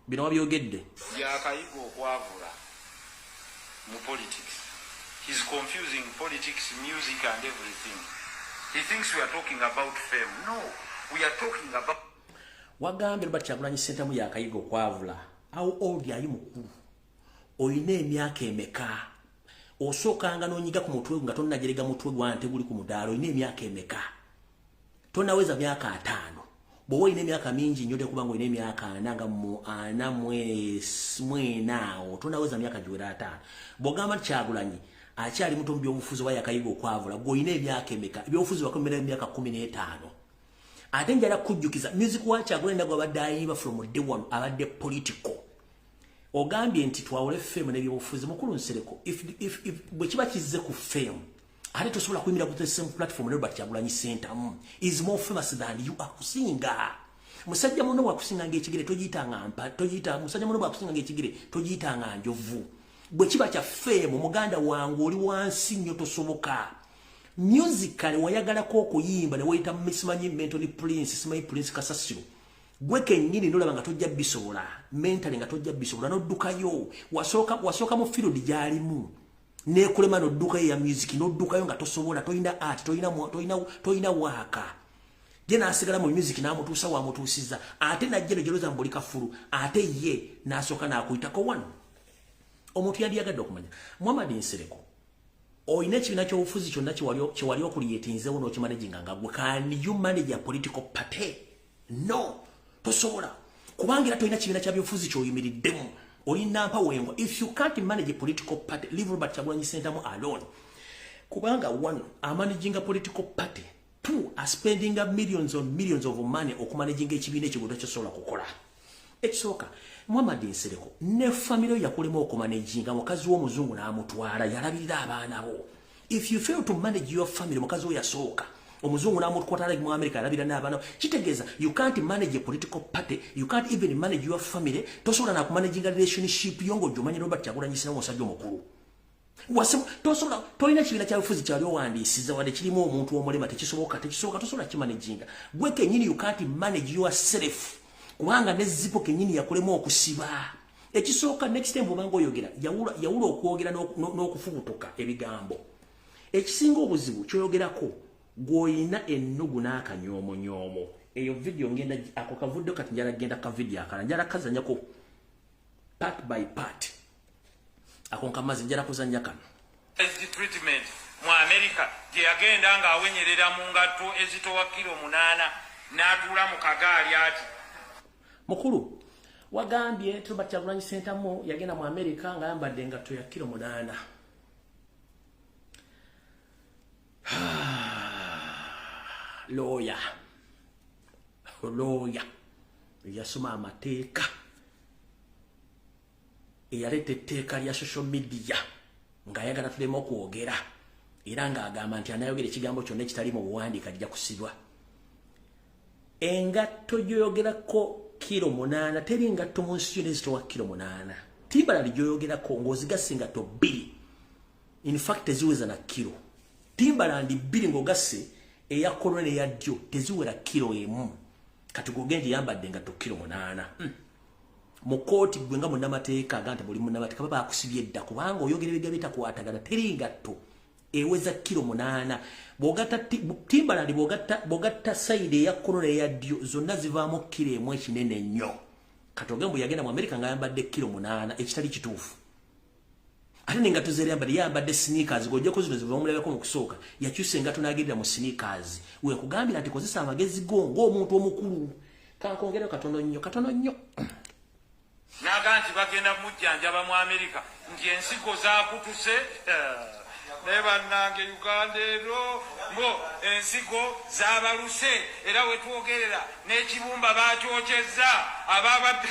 bino wabyogedde. Yakayiga okwavula mu politics. He's confusing politics, music and everything. He thinks we are talking about fame. No, we are talking about Wagambye Robert Kyagulanyi Ssentamu yakayiga okwavula. How old are you, mukulu? Olina emyaka emeka? Osookanga n'onyiga ku mutwe nga tonnajerega mutwe gwa nte guli ku mudaala. Olina emyaka emeka? Tonaweza myaka 50. Bw'oba olina emyaka mingi nnyo, tekubanga olina emyaka 40 nga mu 44 awo, tonaweza myaka giwera 50. Bw'ogamba nti Kyagulanyi akyali muto mu byobufuzi oba yakayiga okwavula, gwe olina emyaka emeka? Ebyobufuzi wakomera emyaka 15. Ate njala kujjukiza, music wa Kyagulanyi nagwe abadde ayimba from day one abadde political. Ogambye nti twawule fame n'ebyobufuzi. Mukulu Nsereko, if bwe kiba kizze ku fame, ate tosobola kuyimira ku the same platform ne Robert Kyagulanyi Ssentamu. Is more famous than you, akusinga. Musajja muno bwakusinga ng'ekigere togiyitanga mpa, togiyita musajja muno bwakusinga ng'ekigere togiyitanga njovu. Bwe kiba kya fame, muganda wange, oli wansi nnyo, tosoboka. Musically wayagalako okuyimba ne weyita simanyi Mentally Prince, simanyi Prince Kasasiro. Gwe kennyini nolaba nga tojja bisobola, mentally nga tojja bisobola, noddukayo. Wasooka mu field gyalimu nekulema, noddukayo ya music, noddukayo nga tosobola, tolina art, tolina waaka je. Nasigala mu music n'amutuusa wamutuusiza, ate najja nojeroza mu buli kafulu, ate ye n'asooka n'akuyitako wano. Omuntu yandiyagadde okumanya, Muhammad Nsereko, olina ekibiina ky'obufuzi kyonna kyewali okuliyetinzewo n'okimanaginga nga gwe? Can you manage a political party? No, tosobola, kubanga era tolina kibiina kya byobufuzi ky'oyimiriddemu, olina mpawengwa. If you can't manage a political party, leave Robert Kyagulanyi Ssentamu alone, kubanga one, amanaginga political party; two, aspendinga millions on millions of money okumanaginga ekibiina ekyo gwe tosobola kukola. Ekisooka, Muhammad Nsereko, ne family yakulema okumanaginga. Mukazi w'omuzungu n'amutwala yalabirira abaana bo. If you fail to manage your family, mukazi wo yasooka omuzungu n'amutwala mu America yalabirira n'abaana, kitegeeza you can't manage a political party, you can't even manage your family. Tosobola nakumanaginga relationship yo ng'ojomanya Robert Kyagulanyi Ssentamu, omusajja omukulu. Tosobola, tolina kibiina kya bufuzi kyali owandiisiza wadde kirimu omuntu omulema. Tekisoboka, tekisoboka, tosobola kimanaginga. Gwe kennyini you can't manage yourself, kubanga ne zipo kennyini yakulema okusiba. Ekisooka, next time bwobanga oyogera, yawula okwogera n'okufubutuka ebigambo. Ekisinga obuzibu kyoyogerako gw'oyina ennugu n'akanyomonyoomo. Eyo video ngenda ako kavudde kati njala genda ka video akala njala kazanyako part by part. Ako nkamazi njala kuzanya kano. Treatment mu America gye yagenda ng'awenyerera mu ngatto ezitowa kilo 8 n'atuula mu kagaali ati. Mukulu wagambye Robert Kyagulanyi Ssentamu yagenda mu America ng'ayambadde engatto ya kilo 8. Lawyer yasoma amateeka, eyaleeta etteeka lya social media ng'ayagala tuleme okwogera, era ng'agamba nti anayogera ekigambo kyonna ekitali mu buwandiike ajja kusibwa. Engatto gy'oyogerako kilo 8, teri ngatto mu nsi yonna ezitowa kilo 8. Timberland gy'oyogerako ng'ozigase engatto 2, in fact teziweza na kilo. Timberland 2 ng'ogasse eya kkono n'eya ddyo teziwera kilo 1. Kati gw'ogenda yambadde engatto kilo 8. Mu kkooti gwe nga munnamateeka aga nti buli munnamateeka baba bakusibye dda kubanga oyogera ebigambo bitakwatagana. Teri ngatto eweza kilo 8. Bw'ogatta Timberland, bw'ogatta sayidi eya kkono n'eya ddyo zonna zivaamu kilo 1 ekinene ennyo. Kati ogembo yagenda mu Amerika ng'ayambadde kilo 8 ekitali kituufu. Ate n'engatto ze yambadde, yambadde sneakers, ng'oggyeko zino ziva omulabeko mu kusooka, yakyusa engatto n'agendera mu sneakers. Weekugambira nti kozesa amagezi go ng'omuntu omukulu. Kankongereyo katono nnyo, katono nnyo. Naga nti bagenda mujjanjaba mu Amerika nti ensigo zaakutuse. Naye bannange Uganda ero mbo ensigo zaabaluse, era wetwogerera n'ekibumba baakyokyezza ababadde.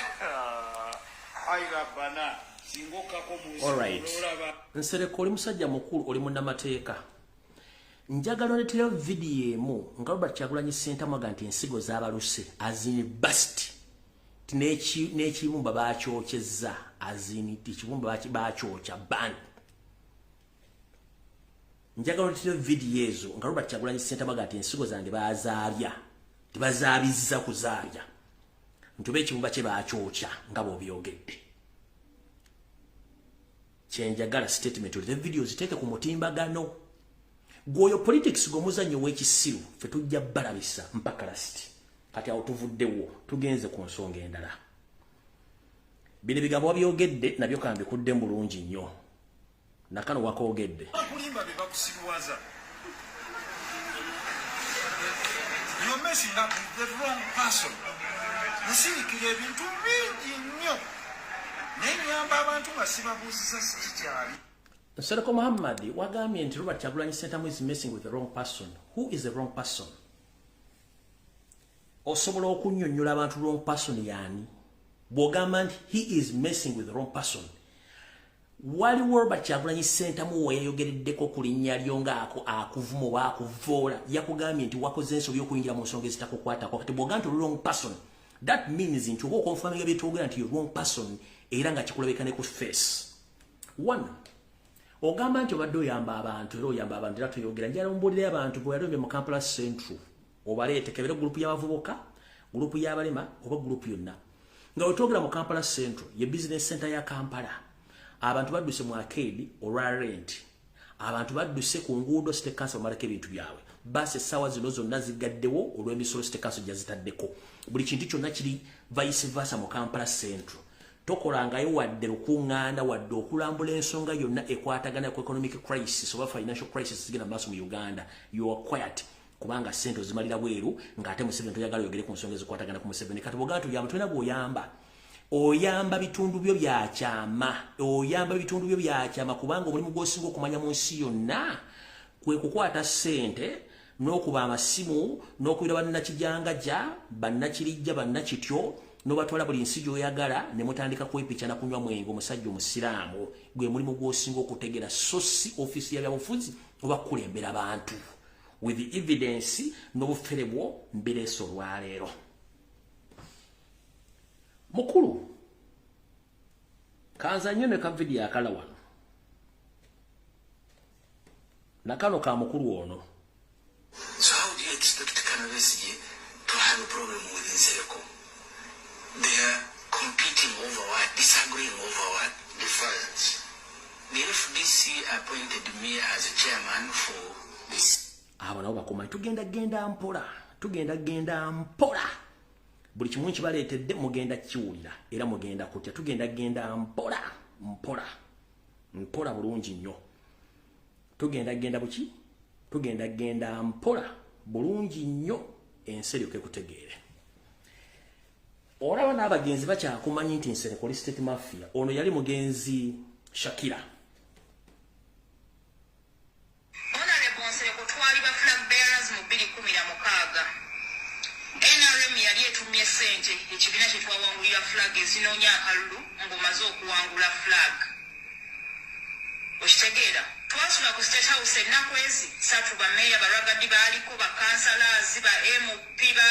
Ayi Rabbana, singa okkako mu nsi n'olaba. Nsereko oli musajja mukulu, oli munnamateeka. Njagala oleeterayo vidiyo emu nga Robert Kyagulanyi Ssentamu aga nti ensigo zaabaluse azini bust n'ekibumba baakyokyezza, azini ekibumba baakyokya ban. Njagala oleeterayo vidiyo ezo nga Robert Kyagulanyi Ssentamu aga nti ensigo zange baazaabya, tebazaabizza kuzaabya, nti oba ekibumba kye baakyokya nga bw'obyogedde. Kyenjagala statement oleete vidiyo ziteeke ku mutimbagano. Gwoyo politics gw'omuzannyo w'ekisiru ffe tujja balabisa mpaka last. Kati awo tuvuddewo tugenze ku nsonga endala. Bino ebigambo wabyogedde nabyo kambikudde bulungi nnyo. Nakano wakoogedde. Bakulimba be bakusiruwaza. You're messing up with the wrong person. Nsirikira ebintu bingi nnyo. Naye nnyamba abantu nga sibabuuzizza kikyali. Nsereko Muhammad wagambye nti Robert Kyagulanyi Ssentamu is messing with the wrong person. Who is the wrong person? Osobola okunnyonnyola abantu wrong person yaani? Bw'ogamba nti he is messing with the wrong person, waliwo Robert Kyagulanyi Ssentamu we yayogereddeko ku linnya lyo ng'ako akuvuma oba akuvoola, yakugambye nti wakoze ensobi y'okuyingira mu nsonga ezitakukwatako. Kati bw'ogamba nti wrong person, that means nti oba okonfaminga byetwogera nti wrong person, era nga kikulabika ne ku face. One, ogamba nti obadde oyamba abantu, era oyamba abantu era toyogera. Njala ombuulire abantu bwe yalombye mu Kampala Central, obaleete kebere gurupu y'abavubuka, gurupu y'abalema oba gurupu yonna. Nga wetwogera mu Kampala Central, ye business center ya Kampala, abantu badduse mu arcade olwa rent, abantu badduse ku nguudo City Council bamalako ebintu byabwe. Baasi essaawa zino zonna zigaddewo olw'emisolo City Council gyazitaddeko. Buli kintu kyonna kiri vice versa mu Kampala Central. Tokolangayo wadde lukuŋŋaana wadde okulambula ensonga yonna ekwatagana ku economic crisis oba financial crisis zigenda maaso mu Uganda. You are quiet kubanga ssente ozimalira bweru ng'ate Museveni toyagala oyogere ku nsonga ezikwatagana ku Museveni. Kati bw'ogamba nti oyamba, tolina bw'oyamba. Oyamba bitundu byo bya kyama, oyamba bitundu byo bya kyama kubanga omulimu gw'osinga okumanya mu nsi yonna kwe kukwata ssente n'okuba amasimu n'okubira bannakijangajja, bannakirijja, bannakityo n'obatwala buli nsi gy'oyagala ne mutandika kwepicha na kunywa mwenge. Omusajja omusiraamu gwe mulimu gw'osinga okutegera, so si ofiisi ya byabufuzi oba kukulembera bantu. With the evidence n'obufere bwo mbireese olwaleero. Mukulu kanza nnyo ne ka vidiyo akala wano. Nakano ka mukulu ono. So how do you expect Colonel Besigye to have a problem with Nsereko? They are competing over what? Disagreeing over what? Defiance. The FDC appointed me as a chairman for this. Abo nabo bakomayi. Tugenda genda mpola, tugenda genda mpola. Buli kimu nkibaleetedde, mugenda kiwulira era mugenda kutya. Tugenda genda mpola mpola mpola, bulungi nnyo. Tugenda genda buki, tugenda genda mpola bulungi nnyo, ensi eryoke kutegeere. Olaba n'abagenzi bakyakumanyi nti Nsereko oli state mafia. Ono yali mugenzi Shakira. Honorable Nsereko, twali ba flag bearers mu 2016. NRM yali etumye ssente ekibiina kye twawangulira flag ezinoonya akalulu ng'omaze okuwangula flag. Okitegeera? Twasula ku State House ennaku ezi 3. Bameeya baragadi baaliko, bakansalazi, ba MP, ba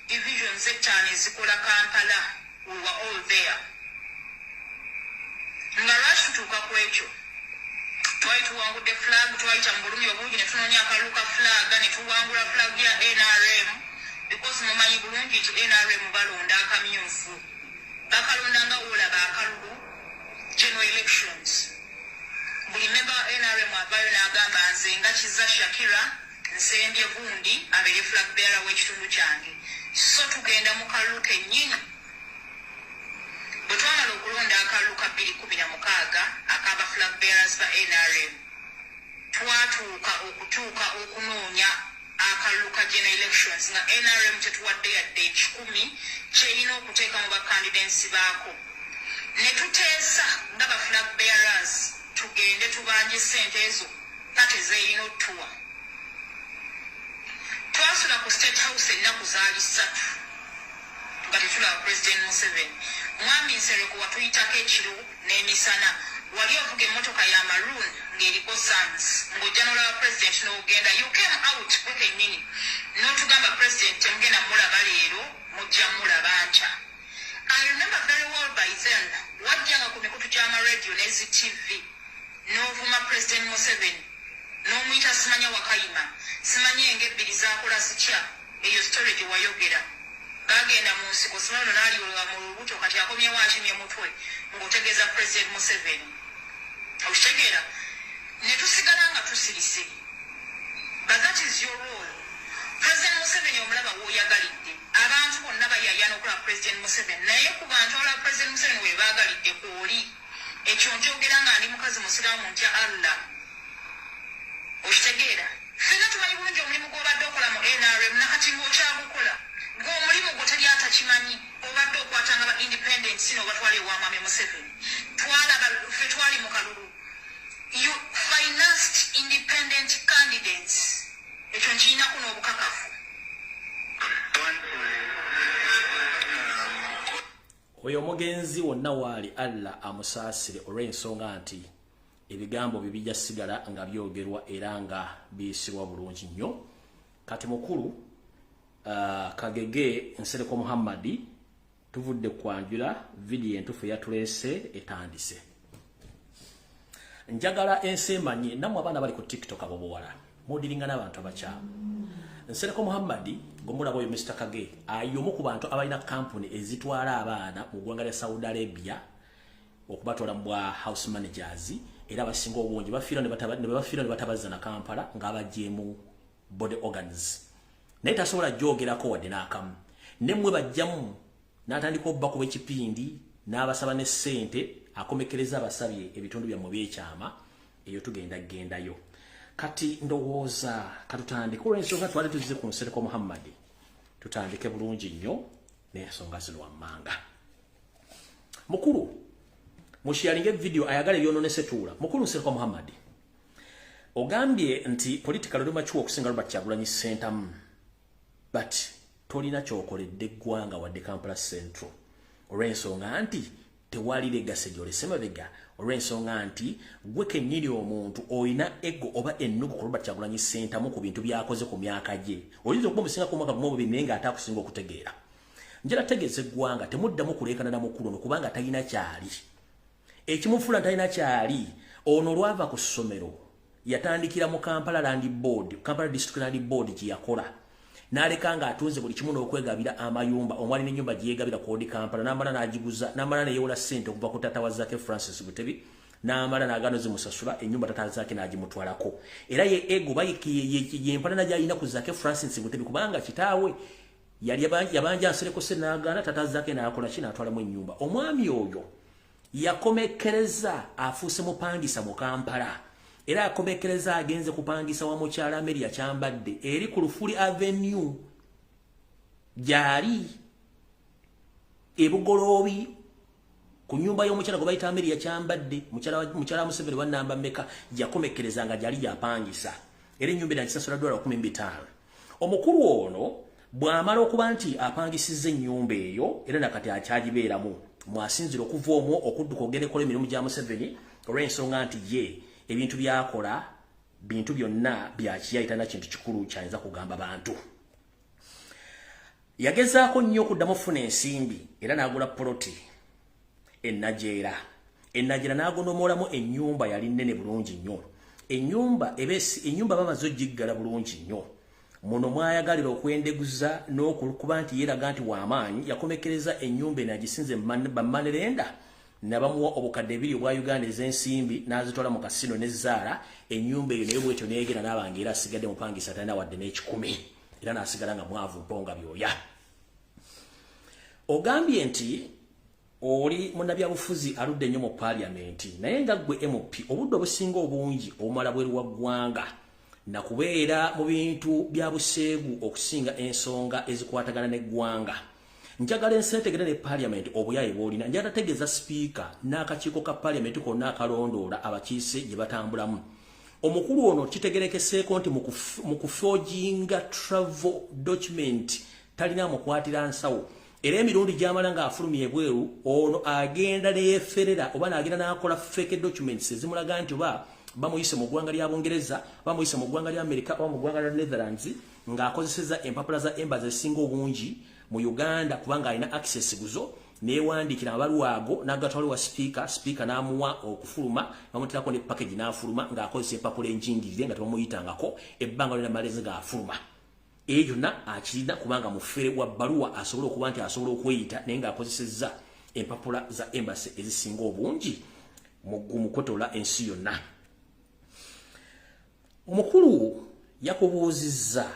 divisions 5 ezikola Kampala. We were all there. Nga lwaki tutuuka ku ekyo? Twali tuwangudde flag, twayita mu bulumi obungi ne tunoonya akalulu ka flag ne tuwangula flag ya NRM, because mumanyi bulungi nti NRM balonda akamyufu, bakalonda nga woolaba akalulu general elections. Buli memba wa NRM avaayo n'agamba, "Nze nga Kiza Shakira nsembye gundi abeere flag bearer w'ekitundu kyange." So tugenda mu kalulu kennyini. Bwe twamala okulonda akalulu ka 2016 akaba flag bearers ba NRM, twatuuka okutuuka okunoonya akalulu ka general elections nga NRM tetuwadde yadde 100 kyerina okuteeka mu bacandidates baako. Ne tuteesa nga ba flag bearers tugende tubanje ssente ezo kati zeerina otuwa. Twasula ku State House ennaku zaali 3 nga tetulaba President Museveni. Mwami Nsereko, watuyitako ekiro n'emisana. Wali ovuga emmotoka ya maroon ng'eriko sans, ng'ojja n'olaba president n'ogenda. You came out gwe kennyini n'otugamba, "President temugenda mulaba leero, mujja mulaba nkya." I remember very well, by then wajjanga ku mikutu gy'amaradio ne zi TV n'ovuma President Museveni n'omuyita simanya wakayima, simanya enga ebbiri zakola zitya. Eyo story gye wayogera, bagenda mu nsiko, simanyi ono n'alyola mu lubuto, kati akomyewo akimye mutwe, ng'otegeeza President Museveni. Okitegeera? Ne tusigala nga tusirise, but that is your role. President Museveni omulaba w'oyagalidde. Abantu bonna bayayana okulaba President Museveni, naye ku bantu abalaba President Museveni we baagalidde kwoli. Ekyo nkyogera nga ndi mukazi musiraamu, ntya Allah. Okitegeera? Ffenna tumanyi bulungi omulimu gw'obadde okola mu NRM, nakati ng'okyagukola. Ng'omulimu gwo teri atakimanyi. Obadde okwatanga ba independents n'obatwala ewa mwami Museveni. Twalaba, ffe twali mu kalulu, you financed independent candidates. Ekyo nkirinako n'obukakafu. Oyo omugenzi wonna waali, Allah amusaasire, olw'ensonga nti ebigambo bye bijja sigala nga byogerwa era nga biyisibwa bulungi nnyo. Kati mukulu Kagege Nsereko Muhammadi, tuvudde kwanjula vidiyo entuufu yatuleese etandise. Njagala ensi emanye, nammwe abaana bali ku TikTok, abo buwala mudiringa n'abantu abakyamu. Nsereko Muhammadi ng'omulaba oyo, Mr Kage, ayomu ku bantu abalina kampuni ezitwala abaana mu ggwanga lya Saudi Arabia okubatwala mu bwa house managers, era abasinga obungi bafiira ne bafiira ne batabazza na Kampala ng'abagyemu body organs, naye tasobola gyogerako wadde n'akamu. Nemmwe bajjamu n'atandika obbakuba ekipindi n'abasaba ne ssente, akomekereza abasabye ebitundu byammwe byekyama. Eyo tugenda gendayo. Kati ndowooza katutandike, olw'ensonga twali tuzze ku Nsereko Muhammadi, tutandike bulungi nnyo n'ensonga zino wammanga. Mukulu, musharinge video, ayagala ebyononese tuula. Mukulu Nsereko Muhammadi, ogambye nti political oli mature okusinga Robert Kyagulanyi Ssentamu, but tolina kyokoledde eggwanga wadde Kampala Central, olw'ensonga nti tewali legacy gy'olese mabega, olw'ensonga nti gwe kennyini omuntu olina ego oba ennugu ku Robert Kyagulanyi Ssentamu ku bintu by'akoze ku myaka gye. Oyinza okuba omusinga ku mwaka 1 2, naye ng'ate akusinga okutegeera. Njala tegeeza eggwanga, temuddamu kuleekana na mukulu ono, kubanga talina kyali. Ekimufuula talina kyali, ono olwava ku ssomero yatandikira mu Kampala Land Board, Kampala District Land Board gye yakola, n'aleka ng'atunze buli kimu n'okwegabira amayumba omwali n'ennyumba gye yeegabira ku Old Kampala, n'amala n'agiguza, n'amala neyewola ssente okuva ku taata wa Zake, Francis Butebi. N'amala n'agaana zimusasula ennyumba, tata Zaake n'agimutwalako. Era ye ego yempalana gy'alina ku Zaake Francis Mutebi, kubanga kitaawe yali yabanja Nsereko se n'agaana, tata Zaake n'akola ki? N'atwalamu ennyumba. Omwami oyo yakomekkereza afuuse mupangisa mu Kampala, era akomekkereza agenze kupangisa wa mukyala Ameria Kyambadde eri ku Lufuli Avenue, gyali ebugoloobi ku nyumba y'omukyala gwe bayita Ameria Kyambadde, mukyala Museveni wa namba meka. Yakomekkereza nga gyali yapangisa, era ennyumba eno akisasula $15,000. Omukulu ono bw'amala okuba nti apangisizza ennyumba eyo, era nakati akyagibeeramu, mwasinzira okuva omwo okudduka ogenda ekola emirimu gya Museveni, olw'ensonga nti ye ebintu byakola bintu byonna byakiyayitana kintu kikulu kyayinza kugamba bantu. Yagezaako nnyo okuddamu okufuna ensimbi, era n'agula poloti enajeera enajeera n'agonomolamu ennyumba. Yali nnene bulungi nnyo ennyumba, ennyumba bamaze ogiggala bulungi nnyo. Muno mwayagalira okwendeguza n'okuba nti yeeraga nti w'amaanyi. Yakomekereza ennyumba eno agisinze bammanerenda, nabamuwa 2000 obwa Uganda ez'ensimbi, n'azitwala mu kasino nezaala ennyumba eyo. Naye bwetyo neyegera n'abanga era asigadde mupangisa, talina wadde n'ekikumi, era n'asigala nga mwavu mponga byoya. Ogambye nti oli munnabyabufuzi aludde nnyo mu paaliyamenti, naye nga ggwe MP obudde obusinga obungi obumala bweru wa ggwanga nakubeera mu bintu bya buseegu okusinga ensonga ezikwatagana n'eggwanga. Njagala ensentegere ne paaliyamenti obuyaye bw'olina. Njagala tegeeza sipiika n'akakiiko ka paaliyamenti konna akalondoola abakiise gye batambulamu. Omukulu ono kitegerekeseeko nti mu kuforginga travel document talina amukwatira nsawo, era emirundi gy'amala ng'afulumya ebweru ono agenda neyeferera oba n'agenda n'akola fake documents ezimulaga nti oba bamuyise mu ggwanga lya Bungereza, bamuyise mu ggwanga lya Amerika oba mu ggwanga lya Netherlands, ng'akozeseza empapula za embassy ezisinga obungi mu Uganda, kubanga alina access guzo. Newandiikira amabaluwa ago n'agatwala wa sipiika, sipiika n'amuwa okufuluma, bamuterako ne package n'afuluma ng'akozesa empapula enjingirire nga tebamuyitangako. Ebbanga lyonna malezi ng'afuluma, eyo yonna akirina kubanga mufere wa bbaluwa, asobola okuba nti asobola okweyita naye ng'akozesezza empapula za embassy ezisinga obungi mu kwetola ensi yonna. Omukulu yakubuuzizza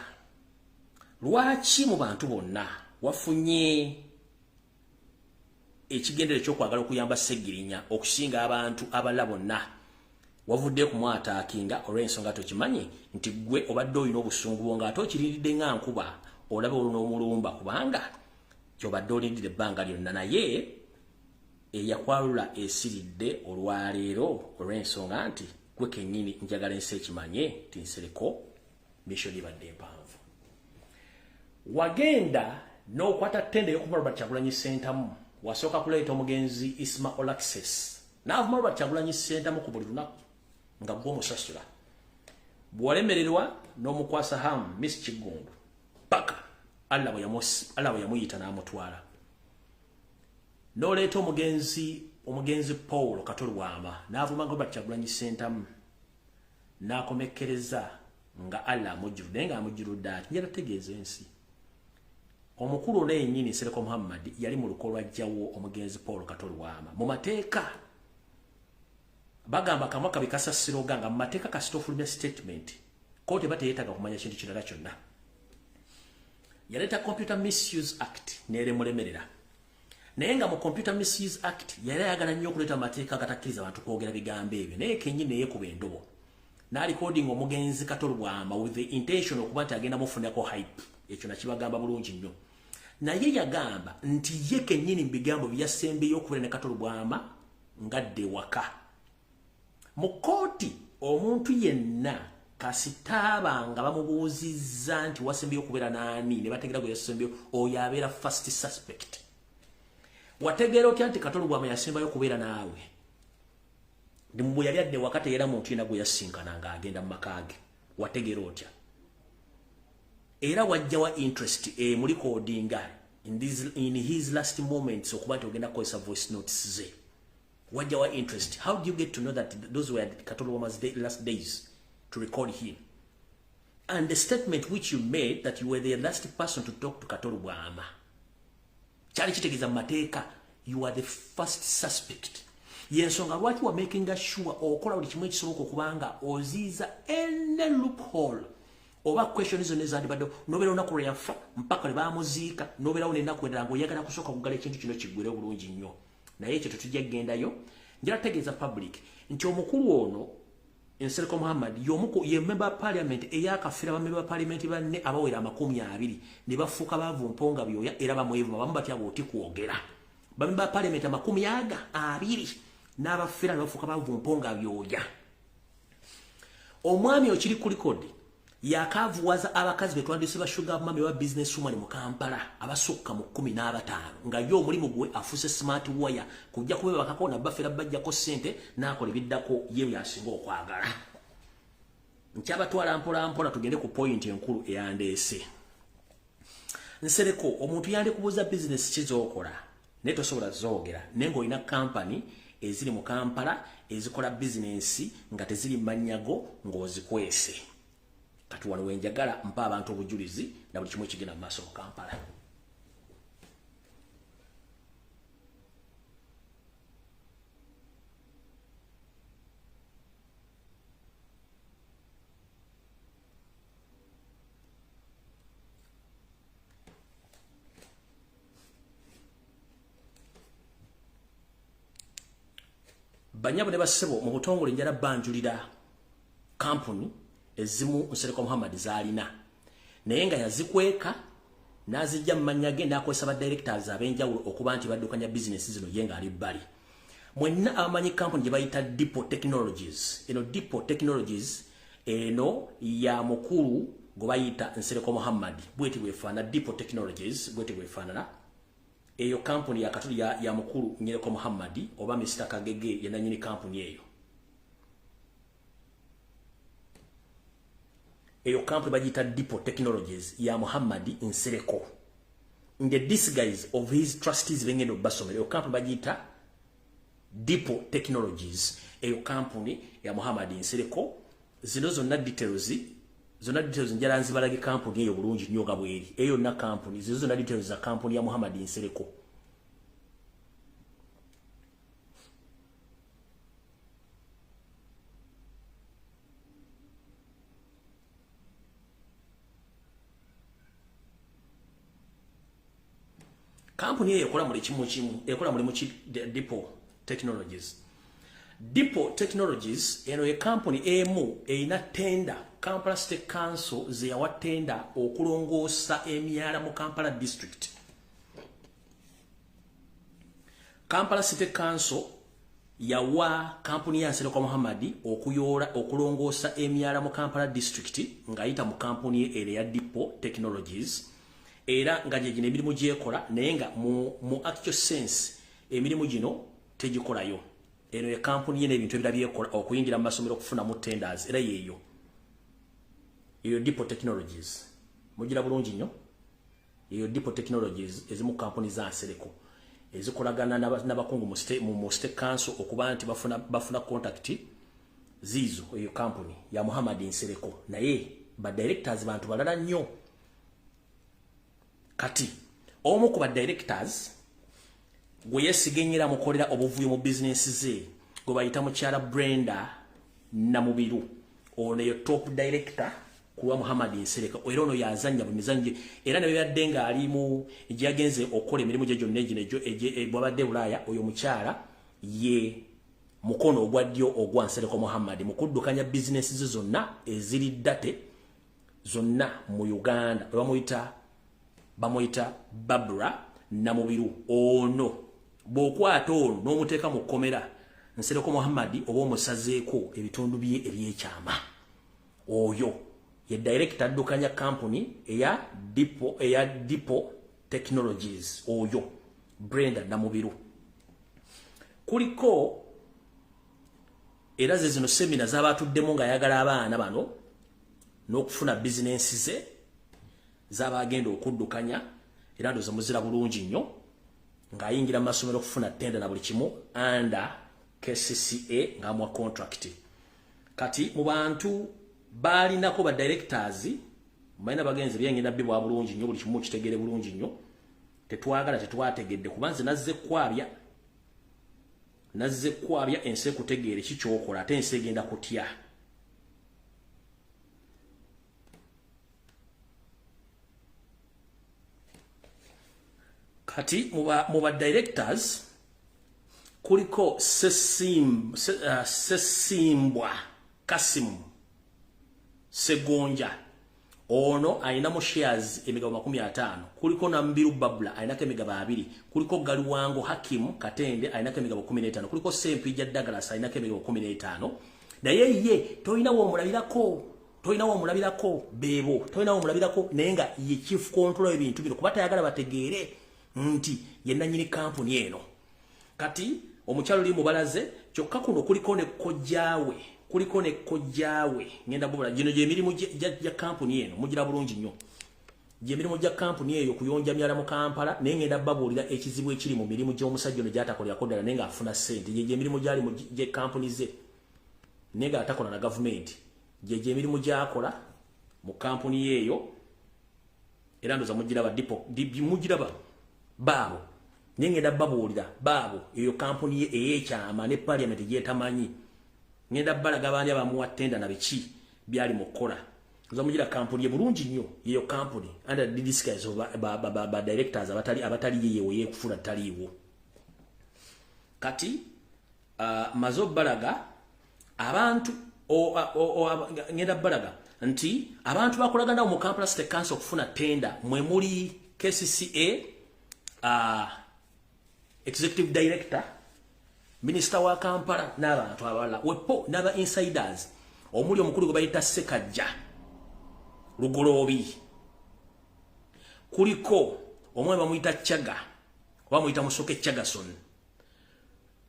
lwaki mu bantu bonna wafunye ekigendere ekyokwagala okuyamba Segirinya okusinga abantu abalala bonna. Wavudde kumwattackinga olw'ensonga tokimanyi nti gwe obadde olina obusungu bwo ng'ate okiriridde nga nkuba olabe olun'omulumba, kubanga kyobadde olindira ebbanga lyonna. Naye eyakwalula esiridde olwaleero olw'ensonga nti gwe kennyini njagala ensi ekimanye nti Nsereko mission ebadde empanvu. Wagenda n'okwata tender y'okuvuma Robert Kyagulanyi Ssentamu. Wasooka kuleeta omugenzi Isma Olaxess n'avuma Robert Kyagulanyi Ssentamu ku buli lunaku nga gwe omusasula. Bw'walemererwa n'omukwasa Ham Miss Kiggundu paka Allah bwe yamuyita n'amutwala, n'oleeta omugenzi Paul Kato Lubwama n'avuma Robert Kyagulanyi Ssentamu, n'akomekkereza nga Allah amujjuludde. Naye nga amujjuludde ati, njala tegeeza ensi, omukulu ono yennyini Nsereko Muhammad yali mu luko lwajjawo omugenzi Paul Kato Lubwama. Mu mateeka bagamba kamwa kabi kasasiroga, nga mu mateeka kasita ofulumya statement, kooti eba teyeetaaga kumanya kintu kirala kyonna. Yaleeta Computer Misuse Act neeremulemerera, naye nga mu Computer Misuse Act yali ayagala nnyo okuleeta amateeka agatakkiriza abantu kwogera bigambo ebyo, naye kennyini neyeekuba endobo n'arecording omugenzi Kato Lubwama with the intention okuba nti agenda mufunako hype. Ekyo nakibagamba bulungi nnyo, naye yagamba nti ye kennyini mu bigambo byeyasembeyo okubeera ne Kato Lubwama ngadde ewaka. Mu kooti omuntu yenna kasitaaba nga bamubuuzizza nti wasembyeyo okubeera n'ani, ne bategeera gwe yasembyeyo, oyo abeera first suspect. Wategeera otya nti Kato Lubwama yasembayo okubeera naawe? Bwe yali adde waka teyera muntu yenna gwe yasinkana ng'agenda mu maka ge. Wategeera otya? Era wajja wa interest emurecordinga in his last moments okuba nti ogenda kukozesa voice notes ze? Wajja wa interest? How do you get to know that those were Kato Lubwama's last days to record him? And the statement which you made that you were the last person to talk to Kato Lubwama, kyali kitegeeza mu mateeka you are the first suspect. Yensonga lwaki wa making sure okola buli kimu ekisoboka okubanga oziiza any loophole oba question zonna ezandibadde nobeera olunaku lwe yafa mpaka lwe bamuziika, nobeerawo n'ennaku endala ng'oyagala kusooka kuggala ekintu kino kiggwere bulungi nnyo. Naye ekyo tetujja kugendayo. Njala tegeeza public nti omukulu ono Nsereko Muhammad y'omuku ye member of parliament eyakafira ba member of parliament banne abawera 20 ne bafuuka baavu mponga byoya era bamwevuma bamu batya bw'oti kwogera. Ba member of parliament 20 n'abafira ne bafuuka baavu mponga byoya. Omwami okiri ku record yakavuwaza abakazi betwandise ba sugar mummy wa business woman mu Kampala abasukka mu 15 nga yo omulimu gwe afuse smart wire kujja kubebakako na bafera bajjako ssente n'akola ebiddako ye byasinga okwagala. Nkyabatwala mpola mpola tugende ku point enkulu eyandeese. Nsereko omuntu yandikubuuza business ki z'okola naye tosobola zoogera, naye ng'olina company eziri mu Kampala ezikola business nga teziri mannyago ng'ozikwese. Kati wano wenjagala mpa abantu obujulizi na buli kimu ekigenda mu maaso mu Kampala. Banyabo ne bassebo mu butongole njala banjulira kampuni ezimu Nsereko Muhammad zaalina, naye nga yazikweka n'azijja mu mannya ge n'akozesa ba directors ab'enjawulo okuba nti baddukanya bizinesi zino ye ng'ali bbali. Mwenna abamanyi kampuni gye bayita Depot Technologies. Eno Depot Technologies eno ya mukulu gwe bayita Nsereko Muhammad, bweti bwefaanana. Depot Technologies bweti bwefaanana. Eyo kampuni ya katuli ya mukulu Nsereko Muhammad oba Mr. Kagege ye nannyini kampuni eyo. Eyo kampuni bagiyita Depot Technologies ya Muhammad Nsereko. In the disguise of his trustees bengendo basomero. Eyo kampuni bagiyita Depot Technologies. Eyo kampuni ya Muhammad Nsereko. Zino zonna details njala nzibalage kampuni eyo bulungi nnyo nga bweri. Eyo na kampuni zino zonna details za kampuni ya Muhammad Nsereko. Kampuni eyo ekola muli kimu kimu, ekola mulimu ki Depot Technologies. Depot Technologies eno ye kampuni emu erina tenda Kampala City Council ze yawa tenda okulongoosa emyala mu Kampala District. Kampala City Council yawa kampuni ya Nsereko Muhammad okuyoola okulongoosa emyala mu Kampala District ng'ayita mu kampuni ere ya Depot Technologies. Era nga gye gino emirimu gyekola naye nga mu actual sense emirimu gino tegikolayo. Eno ye kampuni ye n'ebintu ebirala byekola okuyingira mu masomero okufunamu tenders era yeeyo. Eyo Depot Technologies. Mugira bulungi nnyo. Eyo Depot Technologies ezimu kampuni za Nsereko ezikolagana n'abakungu mu state council okuba nti bafuna contact ziizo. Eyo kampuni ya Muhammad Nsereko naye ba directors bantu balala nnyo. Kati omu ku ba directors gwe yeesigenyera mukolera obuvuyo mu bizinesi ze gwe bayita mukyala Brenda Namubiru. Ono ye top director kuwa Muhammad Nsereko era ono yazannya buli mizannyo era ne byadde ng'ali mu gyagenze okukola emirimu gye gyonna egino bw'abadde Bulaaya. Oyo mukyala ye mukono ogwa ddyo ogwa Nsereko Muhammad mu kuddukanya bizinesi ze zonna eziri ddate zonna mu Uganda. Bamuyita Barbara Namubiru. Ono bw'okwata ono n'omuteeka mu kkomera Nsereko Muhammad oba omusazeeko ebitundu bye ebyekyama. Oyo ye director addukanya kampuni eya Depot Technologies. Oyo Brenda Namubiru. Kuliko era ze zino semina z'abatuddemu ng'ayagala abaana bano n'okufuna bizinensi ze z'abagenda okuddukanya era ndoza muzira bulungi nnyo ng'ayingira mu masomero okufuna tenda na buli kimu under KCCA ng'amuwa contract. Kati mu bantu baalinako ba directors malina bagenzi byengenda bibwa bulungi nnyo buli kimu kitegere bulungi nnyo. Tetwagala tetwategedde kuba nze nazze kwabya Nazze kwabya ensi ekutegeere ki ky'okola, ate ensi egenda kutya. Kati muba directors kuliko Sesimbwa Kasimu Segonja, ono alina mu shares emigabo 50. Kuliko Nambiru Babla alinako emigabo 2. Kuliko Galiwango Hakimu Katende alinako emigabo 15. Kuliko Sempija Douglas alinako emigabo 15. Naye ye tolina w'omulabirako, tolina w'omulabirako beebo, tolina w'omulabirako, naye nga ye chief control ebintu bino, kuba tayagala bategeere nti ye nannyini kampuni eno. Kati omukyalo oli mubalaze, kyokka kuno kuliko ne kojjaawe, kuliko ne kojjaawe. Ngenda bubula gino gy'emirimu gya kampuni eno, mugira bulungi nnyo. Gy'emirimu gya kampuni eyo kuyonja myala mu Kampala, naye ngenda babuulira ekizibu ekiri mu mirimu gy'omusajja ono gy'atakolerako ddala naye ng'afuna ssente. Gye gy'emirimu gy'ali mu gye kampuni ze, naye ng'atakola na gavumenti. Gye gy'emirimu gy'akola mu kampuni eyo, era ndoza mugiraba dipo, mugiraba baabo. Naye ngenda babuulira baabo eyo kampuni ye ey'ekyama ne parliament gy'etamanyi. Ngenda balaga baani abamuwa tenda na biki byali mu kukola. Nza mugira kampuni ye bulungi nnyo, yeyo kampuni under the disguise of ba directors abatali yeyo yekufula taliiwo. Kati mazo balaga abantu ngenda balaga nti abantu bakolagana mu Kampala City Council okufuna tenda mwe muli KCCA, executive director, minister wa Kampala n'abantu abalala wepo n'aba insiders omuli omukulu gwe bayita Sekajja Lugoloobi. Kuliko omwe bamuyita Chaga oba muyita Musoke Chagason.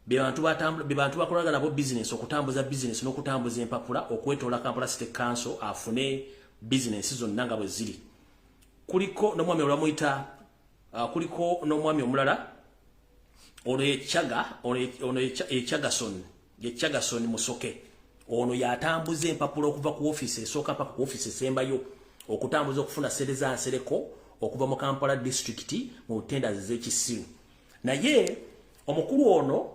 Be bantu bakolaga nabo business, okutambuza business n'okutambuza empapula okwetoola Kampala City Council afune business zonna nga bwe ziri. Kuliko n'omwami olwamuyita kuliko n'omwami omulala ono ye Chaga, ono ye Chagason, ye Chagason Musoke. Ono yatambuza empapula okuva ku office esooka paka ku office esembayo, okutambuza okufuna ssente za Nsereko okuva mu Kampala district mu tenders ez'ekisiru. Naye omukulu ono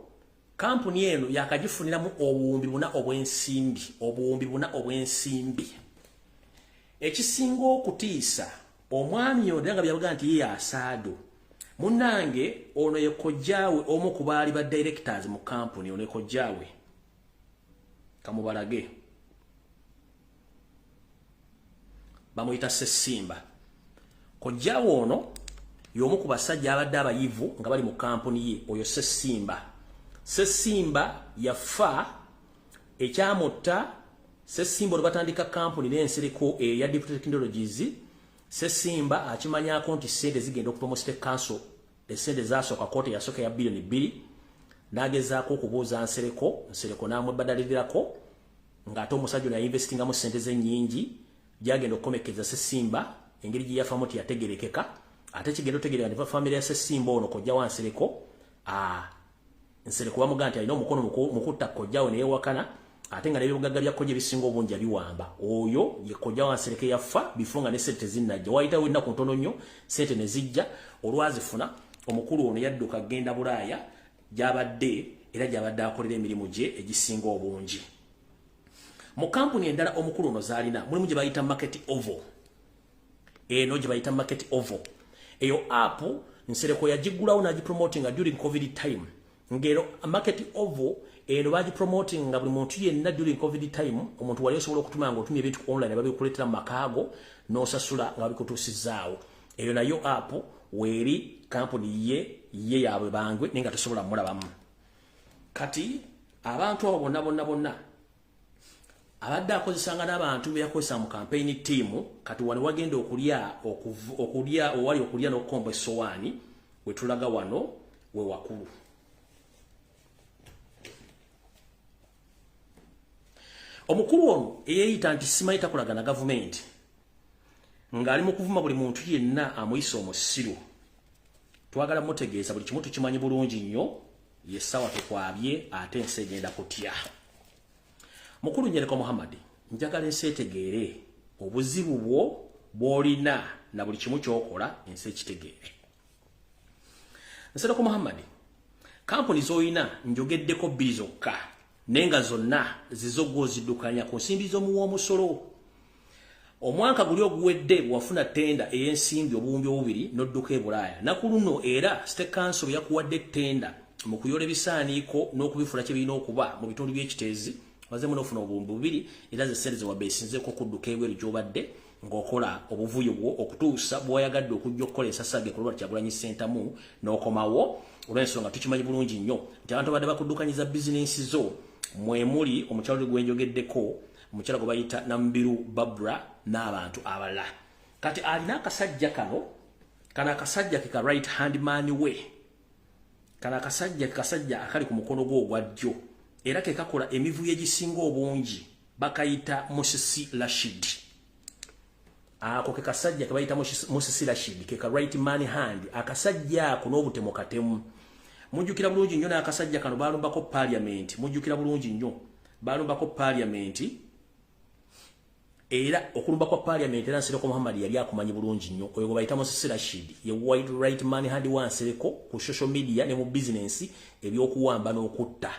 kampuni eno yakagifuniramu obuwumbi buna obw'ensimbi, obuwumbi buna obw'ensimbi. Ekisinga okutiisa omwami ono nga byabaga nti ye asaado. Munnange ono ye kojjaawe omu ku baali ba directors mu kampuni, ono ye kojjaawe. Kamubalage. Bamuyita Ssesimba. Kojjaawe ono y'omu ku basajja abadde abayivu nga bali mu kampuni ye, oyo Ssesimba. Ssesimba yafa ekyamutta. Ssesimba olwo batandika kampuni n'ensereko eya Deputy Technologies. Ssesimba akimanyako nti ssente zigenda okuva mu State Council, essente zasooka kooti yasooka ya biliyoni 2, n'agezaako okubuuza Nsereko, Nsereko n'amwebadalirirako ng'ate omusajja ono yayinvestingamu ssente ze nnyingi. Gyagenda okukomekkereza Ssesimba engeri gye yafamu teyategerekeka, ate kigenda otegeereka nti famire ya Ssesimba ono kojja wa Nsereko, Nsereko bamugamba nti alina omukono mu kutta kojjawe naye wakana, ate nga n'ebyobugagga bya kojja ebisinga obungi abiwamba. Oyo ye kojja wa Nsereko yafa bifo nga ne ssente tezinnajja. Wayitawo ennaku ntono nnyo ssente ne zijja, olwazifuna omukulu ono yadduka agenda Bulaaya gy'abadde era gy'abadde akolera emirimu gye egisinga obungi. Mu kampuni endala omukulu ono z'alina mulimu gye bayita Market Oval. Eno gye bayita Market Oval. Eyo app Nsereko yagiggulawo n'agipromotinga during COVID time. Ng'ero Market Oval eno bagipromoting nga buli muntu yenna during COVID time, omuntu wali osobola okutuma nga otumye ebintu online babikuleetera mu makaago n'osasula nga babikutuusizaawo. Eyo nayo app weeri kampuni ye yaabwe bangwe naye nga tosobola mulabamu. Kati abantu abo bonna bonna bonna abadde akozesanga n'abantu be yakozesa mu campaign team, kati wano wagenda okulya okulya owali okulya n'okukomba essowaani we tulaga wano we wakulu. Omukulu ono eyeeyita nti simanyi takolagana gavumenti ng'ali mu kuvuma buli muntu yenna amuyisa omusiru. Twagala mutegeeza buli kimu tukimanyi bulungi nnyo, ye ssaawa tukwabye ate ensi egenda kutya. Mukulu Nyereko Muhammad, njagala ensi etegeere obuzibu bwo bw'olina na buli kimu ky'okola ensi ekitegeere. Nsereko Muhammad, Kampuni z'olina njogeddeko bbiri zokka, naye nga zonna zizo gw'oziddukanya ku nsimbi z'omuwa omusolo. Omwaka guli oguwedde wafuna tenda ey'ensimbi 2000 n'odduka e Bulaaya. Naku luno era State Council yakuwadde tenda mu kuyola ebisaaniiko n'okubifula kye birina okuba mu bitundu by'ekiteezi, wazeemu n'ofuna 2000 era ze ssente ze wabeesinzeeko okudduka ebweru gy'obadde ng'okola obuvuyo bwo okutuusa bw'oyagadde okujja okukola ensasage ku Robert Kyagulanyi Ssentamu n'okomawo. Olw'ensonga tukimanyi bulungi nnyo nti abantu abadde bakuddukanyiza bizinensi zo mwe muli omukyalo gwe njogeddeko, omukyala gwe bayita Namubiru Babra n'abantu abalala. Kati alina akasajja kano, kano akasajja ke ka right hand man we, kano akasajja ke kasajja akali ku mukono gwe ogwa ddyo era ke kakola emivuyo egisinga obungi, bakayita Musisi Rashid. Ako ke kasajja ke bayita Musisi Rashid, ke ka right man hand. Akasajja ako n'obutemu katemu. Mujjukira bulungi nnyo n'akasajja kano baalumbako parliament. Mujjukira bulungi nnyo baalumbako parliament, era okulumba kwa parliament era Nsereko Muhammad yali akumanyi bulungi nnyo. Oyo gwe bayita Musisi Rashid ye white right man hand wa Nsereko ku social media ne mu business ebyokuwamba n'okutta.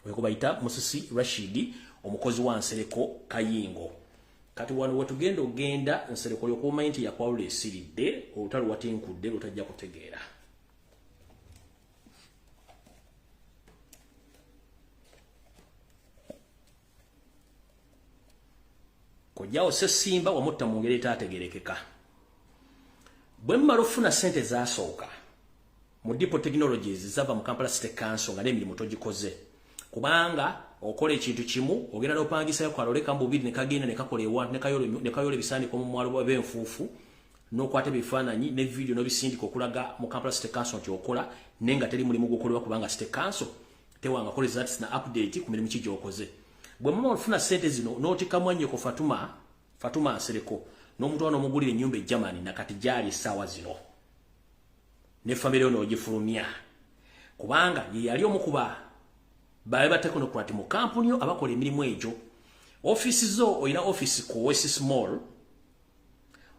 Oyo gwe bayita Musisi Rashid, omukozi wa Nsereko Kayingo. Kati wano wetugenda ogenda Nsereko yokumanyi nti yakwawula esiridde olutalo watinkudde lutajja kutegeera. Kojjawo Ssesimba wamutta mu ngeri etaategeerekeka. Bwe mmala okufuna ssente zaasooka mu Depot Technologies zava mu Kampala City Council nga n'emirimu togikoze, kubanga okola ekintu kimu ogenda n'opangisayo kalole kambubiri ne kagenda ne kakola ewantu ne kayola ebisaaniko mu mwalo bw'enfuufu n'okwata ebifaananyi ne vidiyo n'obisindika okulaga mu Kampala City Council nti okola, naye nga teri mulimu gukolebwa kubanga City Council tewangako results na update ku mirimu ki gy'okoze. Bwe mama olufuna ssente zino n'otikka mwannyoko Fatuma Nsereko n'omutwala n'omugulira ennyumba e Germany nakati gy'ali essaawa zino ne famire yo n'ogifulumya, kubanga ye yali omu ku baali ba technocrat mu kampuni yo abakola emirimu egyo. Ofiisi zo olina ofiisi ku Oasis Mall,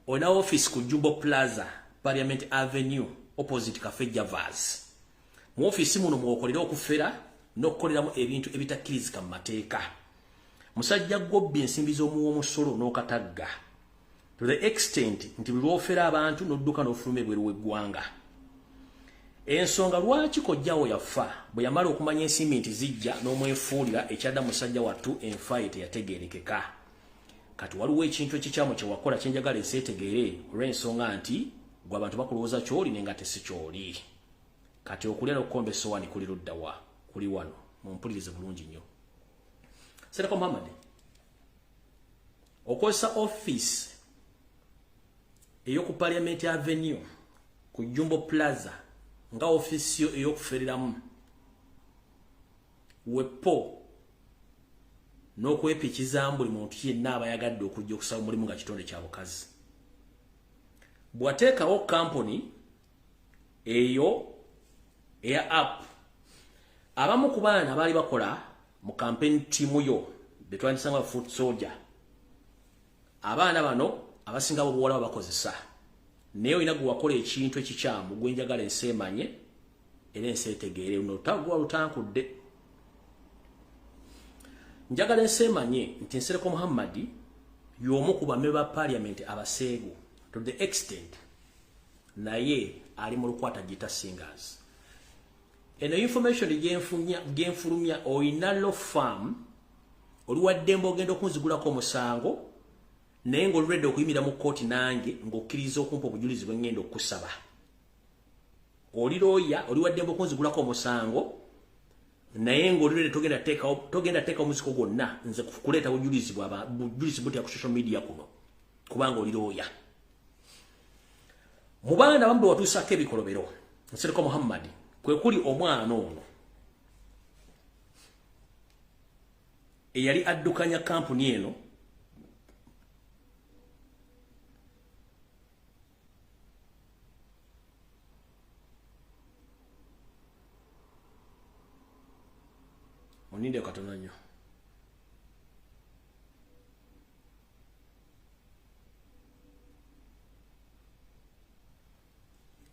olina ofiisi ku Jumbo Plaza, Parliament Avenue opposite Cafe Javas. Mu ofiisi muno mwokolera okufera n'okukoleramu ebintu ebitakkirizika mu mateeka. Musajja gw'obbye ensimbi z'omuwa omusolo n'okatagga to the extent nti buli lw'ofera abantu n'odduka n'ofuluma ebweru w'eggwanga. Ensonga lwaki kojjawo yafa bwe yamala okumanya ensimbi nti zijja n'omwefuulira ekyadda musajja wattu enfa ye teyategeerekeka. Kati waliwo ekintu ekikyamu kye wakola kye njagala ensi etegeere, olw'ensonga nti gwe abantu bakulowooza ky'oli naye nga tesi ky'oli. Kati okulya n'okukomba essowaani kuli ludda wa? Kuli wano. Mumpulirize bulungi nnyo. Nsereko Muhammad, okozesa ofiisi ey'oku Parliament Avenue ku Jumbo Plaza nga ofiisi yo ey'okufereramu wepo n'okwepikizaamu buli muntu yenna abayagadde okujja okusaba omulimu nga kitonde kya bukazi. Bw'ateekawo kampuni eyo eya app, abamu ku baana baali bakola mu campaign team yo betwandisanga foot soldier, abaana bano abasinga bo buwala bakozesa, naye olina gwe wakola ekintu ekikyamu gwe njagala ensi emanye era ensi etegeere. Luno lutagwa lutankudde. Njagala ensi emanye nti Nsereko Muhammad y'omu ku bamemba ba parliament abaseegu to the extent naye ali mu lukwata Gita Singers. Eno information gyenfulumya, olina law firm, oli wa ddembe ogenda okunzigulako omusango, naye ng'olulwedde okuyimirira mu kkooti nange ng'okkiriza okumpa obujulizi bwe ngenda okukusaba. Oli looya, oli wa ddembe okunzigulako omusango, naye ng'olulwedde togenda teekawo omuziko gwonna nze kuleeta bujulizi butya ku social media kuno, kubanga oli looya. Mu baana abamu be watuusaako ebikolobero Nsereko Muhammad kwe kuli omwana ono eyali addukanya kampuni eno Oninde katono nnyo.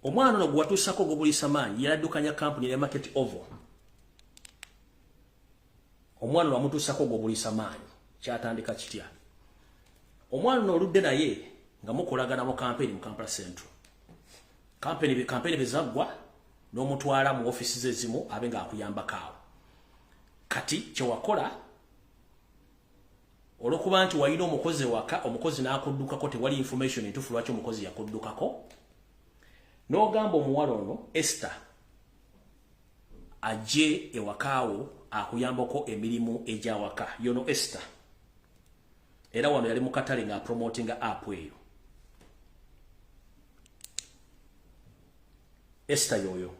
Omwana ono gwe watuusako ogw'obuliisa maanyi yali addukanya kampuni ya Market Oval. Omwana lwamutuusako ogw'obuliisa maanyi, kyatandika kitya? Omwana ono oludde naye nga mukolagana mu kampeni mu Kampala Central. Kampeni bezaggwa, n'omutwala mu ofisi ze zimu abe ng'akuyambako awo. Kati kyewakola, olwokuba nti walina omukozi waka, omukozi n'akuddukako, tewali information entuufu lwaki omukozi yakuddukako, n'ogamba omuwala ono Esther ajje ewakaawo akuyambako emirimu egyawaka. Yono Esther era wano yali mu katale nga promotinga app eyo. Esther yoyo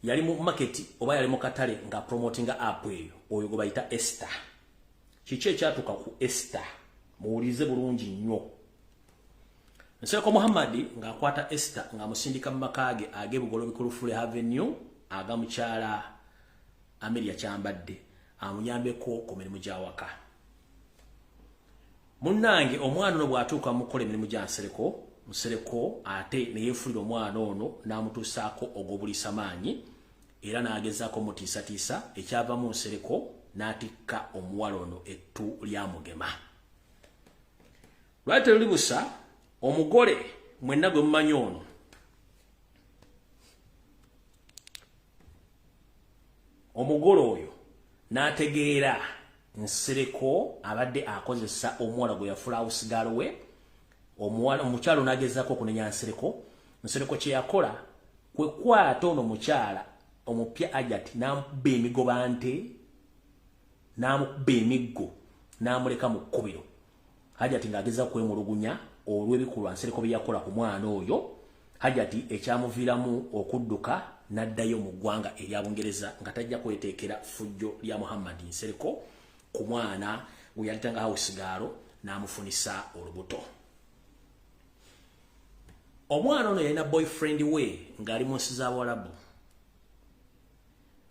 yali mu market oba yali mu katale nga promotinga app eyo, oyo gwe bayita Esther. Kiki ekyatuuka ku Esther? Muwulirize bulungi nnyo. Nsereko Muhammad ng'akwata Esther ng'amusindika mu maka ge ag'e Bugolobi Avenue aga mukyala Amelia Kyambadde, amuyambeko ku mirimu gy'awaka. Munnange, omwana ono bw'atuuka mu kukola emirimu gya Nsereko, Nsereko ate ne yeefulira omwana ono n'amutuusaako ogw'obuliisa maanyi era n'agezaako mutiisatiisa, ekyavamu Nsereko n'atikka omuwala ono ettu lya mugema. Lwali teruli busa, omugole mwenna gwe mumanyi ono omugole oyo n'ategeera Nsereko abadde akozesa omuwala gwe yafuula awusigalo we. Omukyalo n'agezaako okunenya Nsereko. Nsereko kye yakola kwe kwata ono mukyala omupya Ajati n'amukuba emigoba nte, n'amukuba emiggo, n'amuleka mu kkubiro. Hajati ng'agezaako kwemulugunya olw'ebikolwa Nsereko bye yakola ku mwana oyo. Hajati ekyamuviiramu okudduka n'addayo mu ggwanga erya Bungereza nga tajja kweteekera ffujjo lya Muhammad Nsereko ku mwana gwe yalitanga hawusigaalo n'amufunisa olubuto. Omwana ono yalina boyfriend we ng'ali mu nsi z'Abawalabu.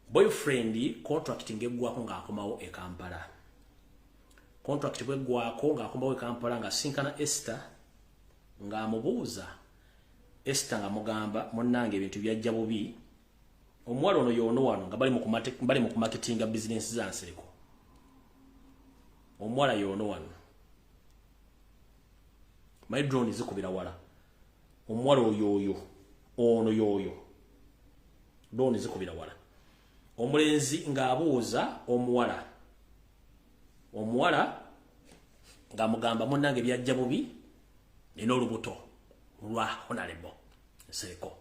Boyfriend contract ng'eggwako ng'akomawo e Kampala. Contract bweggwako ng'akomawo e Kampala, ng'asinkana Esther, ng'amubuuza. Esther ng'amugamba, "Munnange, ebintu byajja bubi." Omuwala ono y'ono wano nga bali mu kumarketinga bizinensi za Nsereko. Omuwala y'ono wano, my drone zikubira wala. Omuwala oyo oyo ono y'oyo, drone zikubira wala. Omulenzi ng'abuuza omuwala, omuwala ng'amugamba, "Munnange, byajja bubi, nina olubuto lwa Honorable Nsereko."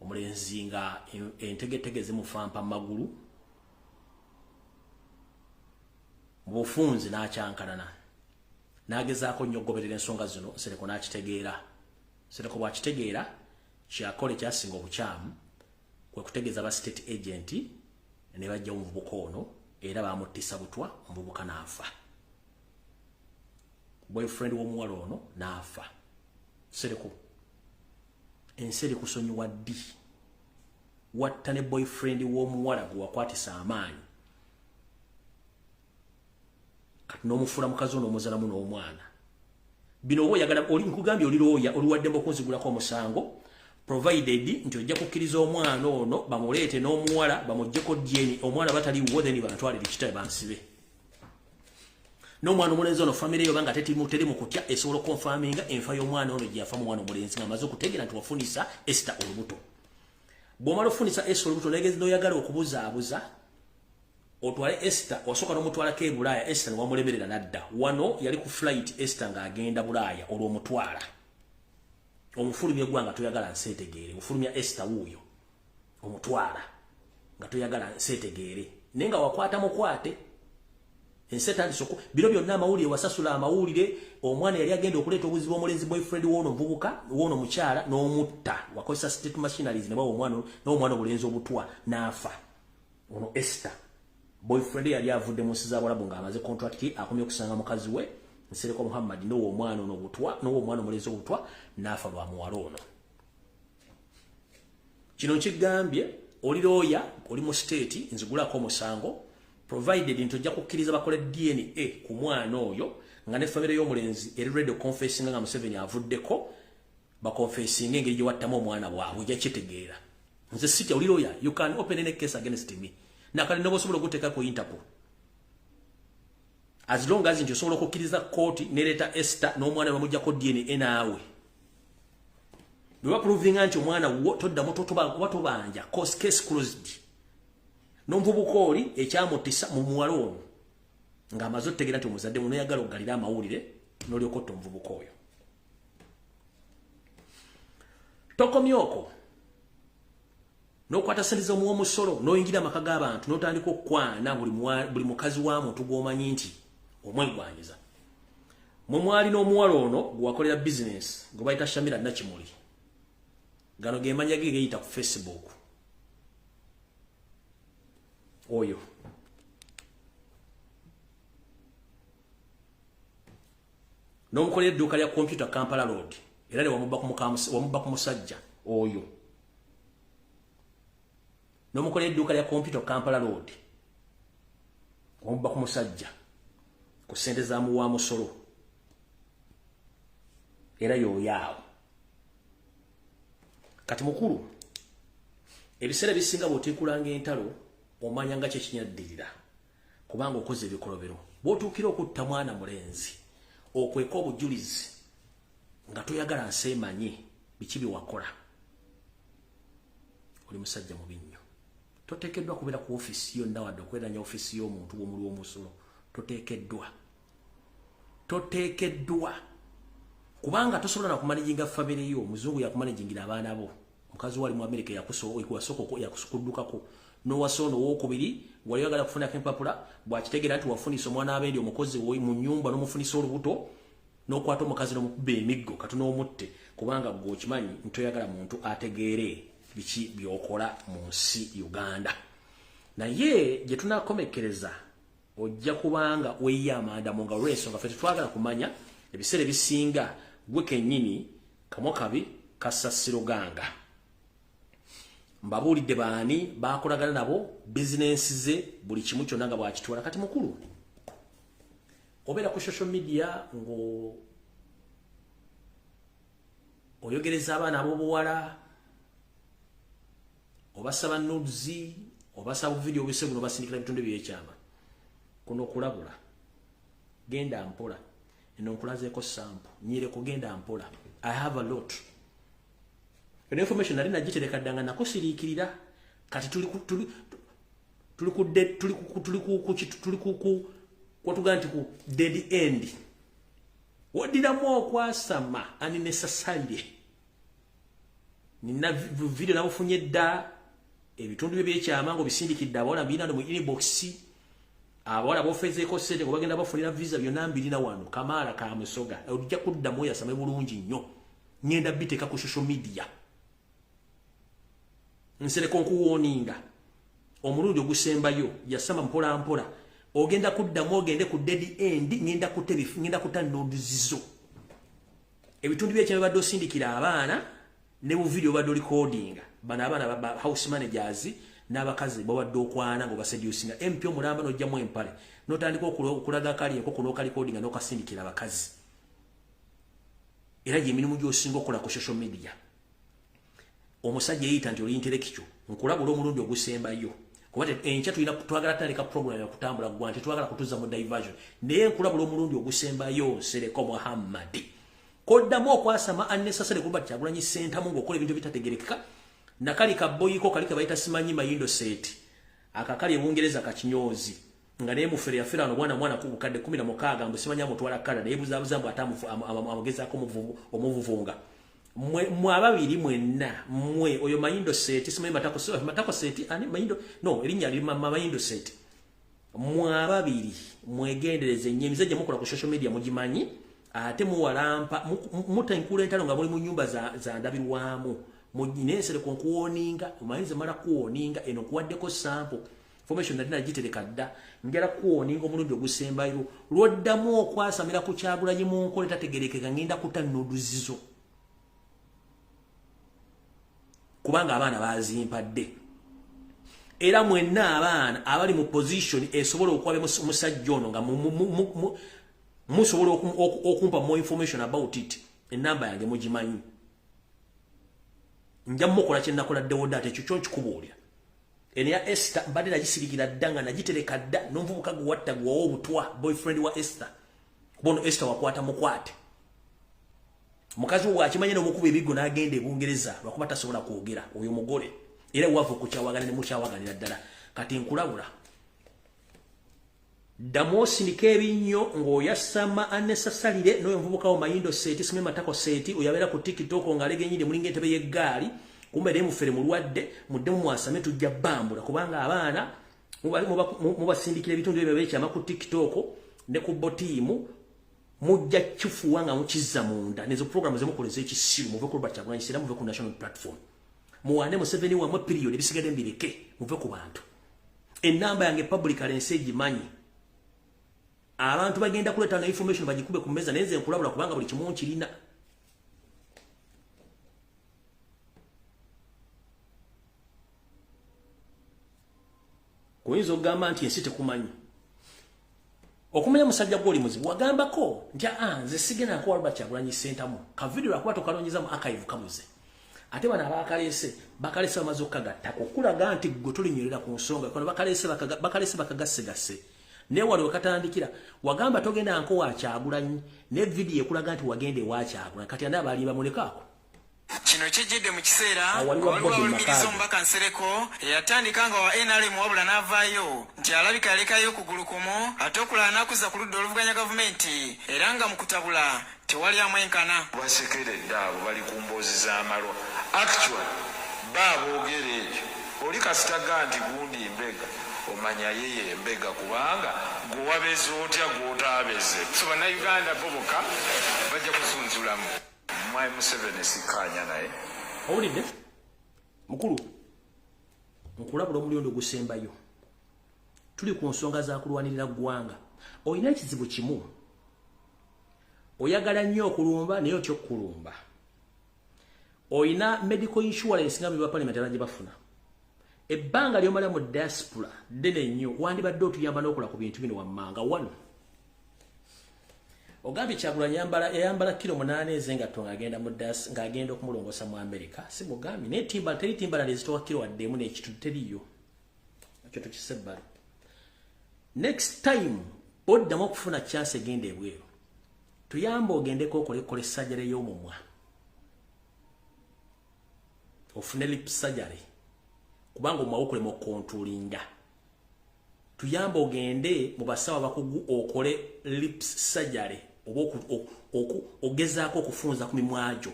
Omulenzi nga entegetege zimufampa magulu, mu bufunzi n'akyankalana, n'agezaako nnyo okugoberera ensonga zino. Nsereko n'akitegeera. Nsereko bw'akitegeera, kyakola ekyasinga obukyamu kwe kutegeeza ba state agent ne bajja omuvubuka ono era bamuttisa butwa. Omuvubuka n'afa, boyfriend w'omuwala ono n'afa. Nsereko, ensi eri kusonyiwa ddi? Watta ne boyfriend w'omuwala gwe wakwatisa amaanyi, kati n'omufuula mukazi ono, omuzalamu n'omwana. Bino oba oyagala oli, nkugambye oli looya, oliwaddemu okunzigulako omusango, provided nti ojja kukkiriza omwana ono bamuleete n'omuwala bamuggyeko DNA. Omwana bataliwo, then bantwalire ekitabe bansibe n'omwana omulenzi ono. Famire yo banga teri mu kutya, esobola okonfaminga enfa y'omwana ono gye yafa mu mwana omulenzi ng'amaze okutegeera nti wafunisa Esther olubuto. Bw'omala ofunisa Esther olubuto, negezi n'oyagala okubuzaabuza otwale Esther, wasooka n'omutwalako e Bulaaya. Esther ne wamulemerera n'adda wano. Yali ku flight Esther ng'agenda Bulaaya, olw'omutwala omufulumya eggwanga, toyagala nseetegeere. Ofulumya Esther wuuyo, omutwala nga toyagala nseetegeere, naye nga wakwata mukwate. Ensi etandise bino byonna amawulire, wasasula amawulire. Omwana yali agenda okuleeta obuzibu, omulenzi boyfriend woono omuvubuka, woono omukyala, n'omutta. Wakozesa state machineries ne bawa omwana n'omwana obulenzi obutwa n'afa. Ono Esther, boyfriend yali avudde mu nsi z'Abawalabu ng'amaze contract, akomye okusanga mukazi we Nsereko Muhammad, n'owa omwana ono obutwa, n'owa omwana omulenzi obutwa, n'afa lwa muwala ono. Kino nkigambye oli looya, oli mu state, nzigulako omusango provided nti ojja kukkiriza bakole DNA ku mwana oyo, nga ne famire y'omulenzi eri ready confessing nga Museveni avuddeko, baconfessinga engeri gye wattamu omwana bwabwe. Ojja kitegeera nze sitya, oli looya, you can open any case against me. Nakale noba osobola oguteeka ku Interpol. As long as nti osobola okukkiriza kooti nereeta Esther n'omwana bamuggyako DNA naawe bwe baprovinga nti omwana wo toddamu oba tobanja, case closed. N'omuvubuka oli ekyamutisa mu muwala ono ng'amaze otutegeera nti omuzadde mu noyagala okugalira amawulire n'olyoka otta omuvubuka oyo. Tokomye okwo, n'okwata ssente z'omuwa omusolo n'oyingira amaka g'abantu n'otandika okukwana buli mukazi wa muntu gw'omanyi nti omwegwanyiza. Mwe mwali n'omuwala ono gwe wakolera bizinesi gwe bayita Shamira Nakimuli, gano ge mannya ge geyita ku Facebook. Oyo n'omukolera edduuka lya kompyuta Kampala Road, era ne wamubba ku musajja oyo n'omukolera edduuka lya kompyuta Kampala Road, wamubba ku musajja ku ssente za muwa musolo, era y'oyo awo. Kati mukulu, ebiseera ebisinga bw'oteekulanga entalo omanya nga kyekinyaddirira, kubanga okoze ebikolobero. Bw'otuukira okutta mwana mulenzi okweka obujulizi nga toyagala nsi emanye biki bye wakola, oli musajja mubi nnyo. Toteekeddwa kubeera ku ofiisi yonna wadde okweranya ofiisi y'omuntu w'omuli w'omusolo. Toteekeddwa, kubanga tosobola nakumanaginga famire yo. Omuzungu yakumanagingira abaana bo. Mukazi wali mu Amerika yakusooka yakuddukako n'owasa ono owokubiri, wali oyagala kufunako empapula. Bwakitegeera nti wafunisa omwana abendi omukozi mu nyumba n'omufunisa olubuto, n'okwata omukazi n'omukuba emiggo kati n'omutte, kubanga gwe okimanyi nti toyagala muntu ategeere biki by'okola mu nsi Uganda. Naye gye tunakomekereza ojja kubanga weeya amanda mu ngalo, olw'ensonga ffe tetwagala kumanya. Ebiseera ebisinga gwe kennyini kamwa kabi kasasiroganga. Mbabuulidde baani bakolagana nabo, bizinensi ze, buli kimu kyonna nga bwakitwala. Kati mukulu, obeera ku social media ngo oyogereza abaana ab'obuwala, obasaba nudes, obasaba video obuse buno, basindikira ebitundu byekyama. Kuno okulabula, genda mpola. Eno nkulazeeko sample nyireko, genda mpola. I have a lot. Eno information nali nagitereka dda nga nakusiriikirira. Kati tuli ku kwatugaa nti ku dead end. Woddiramu okwasama unnecessarily, nina video nabufunye dda, ebitundu bye byekyama ng'obisindikidde abawala mbirina mu inbox, abawala bofezeeko ssente nga bagenda bafunira visa, byonna mbirina wano. Kamaala ka musoga, ojja kuddamu oyasame bulungi nnyo. Ngenda biteeka ku social media. Nsereko, nkuwooninga omulundi ogusembayo, yasama mpola mpola. Ogenda kuddamu ogende ku dead end. Ngenda kuta nudes zo, ebitundu byekyama badde osindikira abaana ne bu video badde recordinga bano abaana ba house managers n'abakazi babadde okwana nga obaseducinga. MP omulamba n'ojjamu empale n'otandika okulaga kali enkoko n'okarecordinga n'okasindikira abakazi, era gyemirimu gy'osinga okukola ku social media. Omusajja eyita nti oli intellectual, nkulabula omulundi ogusembayo, kuba enkya tulina twagala tandika program yakutambula gwa nti twagala kutuza mu diversion. Naye nkulabula omulundi ogusembayo, Nsereko Muhammadi, koddamu okwasama unnecessary kuba Kyagulanyi Ssentamu ng'okola ebintu ebitategerekeka. Nakali kaboyiko kali ke bayita simanyi Mayindo Set, akakali ebungereza kakinyoozi, nga naye mufere yafera no mwana mwana ku bukadde 16 mbu simanyi amutwala kala, naye buzaabuza mbu ate amugezaako omuvuvunga. Mwe ababiri mwenna, mwe oyo Mayindo Set, simanyi Matako, Matako Set ani Mayindo, no erinnya liri Mayindo Set, mwe ababiri mwegendereze nnyo emize gye mukola ku social media. Mugimanyi ate muwalampa mutenkula entalo nga muli mu nyumba za ndabirwamu. Nensereko, nkuwooninga, omanyize mala kuwooninga. Eno nkuwaddeko sample information, nali nagitereka dda. Njala kuwooninga omulundi ogusembayo, lwoddamu okwasamira ku Kyagulanyi mu nkola etategerekeka, ngenda kuta nudes zo, kubanga abaana bazimpadde. Era mwenna abaana abali mu position esobola okwaba omusajja ono nga musobola okumpa more information about it, enamba yange mugimanyi. Nja mukola kye nakola ddewo ate ekyo kyo nkikubuulira. Eno ya Esther mbadde nagisirikira dda nga nagitereka dda n'omuvubuka gwe watta gwe wawa obutwa, boyfriend wa Esther. Bono Esther wakwata mukwate. Mukazi we akimanye n'omukuba ebiggo n'agenda e Bungereza lwakuba tasobola kwogera oyo mugole. Era wava okukyawagana ne mukyawaganira ddala. Kati nkulabula. Ddamu osindika ebinnyo ng'oyasama unnecessarily n'oyo omuvubuka wo Mayindo Seeti, Simye Matako Seeti, oyo abeera ku TikTok ng'alega ennyini mulinga entebe y'eggaali, kumbe naye mufere mulwadde, muddemu mwasame tujja bbambula kubanga abaana mubasindikira ebitundu ebyo bekyama ku TikTok ne ku botiimu, mujja kifuwa nga mukizza munda. Nezo programu zemukola ez'ekisiru, muve ku Robert Kyagulanyi Ssentamu, muve ku national platform. Muwane Museveni wammwe period, ebisigadde mbireke, muve ku bantu. Ennamba yange publicly ensi egimanyi. Abantu bagenda kuleeta nga information bagikube ku mmeeza, naye nze nkulabula kubanga buli kimu nkirina. Oyinza okugamba nti ensi tekumanyi. Okumanya musajja gw'oli muzibu, wagambako nti nze sigenda nkuwa Robert Kyagulanyi Ssentamu. Ka video lwakuba tokalonyeza mu archive kabuze. Ate bano abaakaleese, bakaleese bamaze okukagattako okulaga nti ggwe tulinywerera ku nsonga. Kono bakaleese bakagassegasse. Naye wali wekatandikira wagamba togenda nko wa Kyagulanyi, ne video ekulaga nti wagenda ewa Kyagulanyi. Kati ani abalimba mulekaako? Kino kijjidde mu kiseera Awo waliwo nga waliwo Bobi alumiriza Makazi. omubaka Nsereko eyatandika nga wa NRM wabula n'avaayo nti alabika yalekayo okugulu kumu ate okulala n'akuzza ku ludda oluvuganya gavumenti era nga mu kutabula tewali amwenkana. Basekeredde abo bali ku mboozi z'amalwa. Actually bo aboogera ekyo oli kasita ga nti gundi mbega omanya ye ye mbega kubanga gwe wabeze otya gw'otaabeze. So bannayuganda bo bokka bajja kusunsulamu. Mwami Museveni sikkaanya naye. Owulidde? Mukulu, nkulabula omulundi ogusembayo. Tuli ku nsonga za kulwanirira ggwanga. Olina ekizibu kimu. Oyagala nnyo okulumba naye otya okukulumba. Olina medical insurance nga ba parliament abajja bafuna. Ebbanga ly'omala mu diaspora ddene nnyo, wandibadde otuyamba n'okola ku bintu bino wammanga. One, ogambye Kyagulanyi yayambala kilo 8 ez'engatto ng'agenda mu das ng'agenda okumulongoosa mu America. Si mugambye naye timba teri timbala ezitowa kilo wadde emu n'ekitundu teriyo. Ekyo tukisse ebbali. Next time oddamu okufuna chance egenda ebweru, tuyambe ogendeko okole surgery y'omumwa, ofune lip surgery kubanga omumwa gukulema okukontulinga. Tuyambe ogende mu basawo abakugu okole lips surgery oba ogezaako okufunza ku mimwa gyo,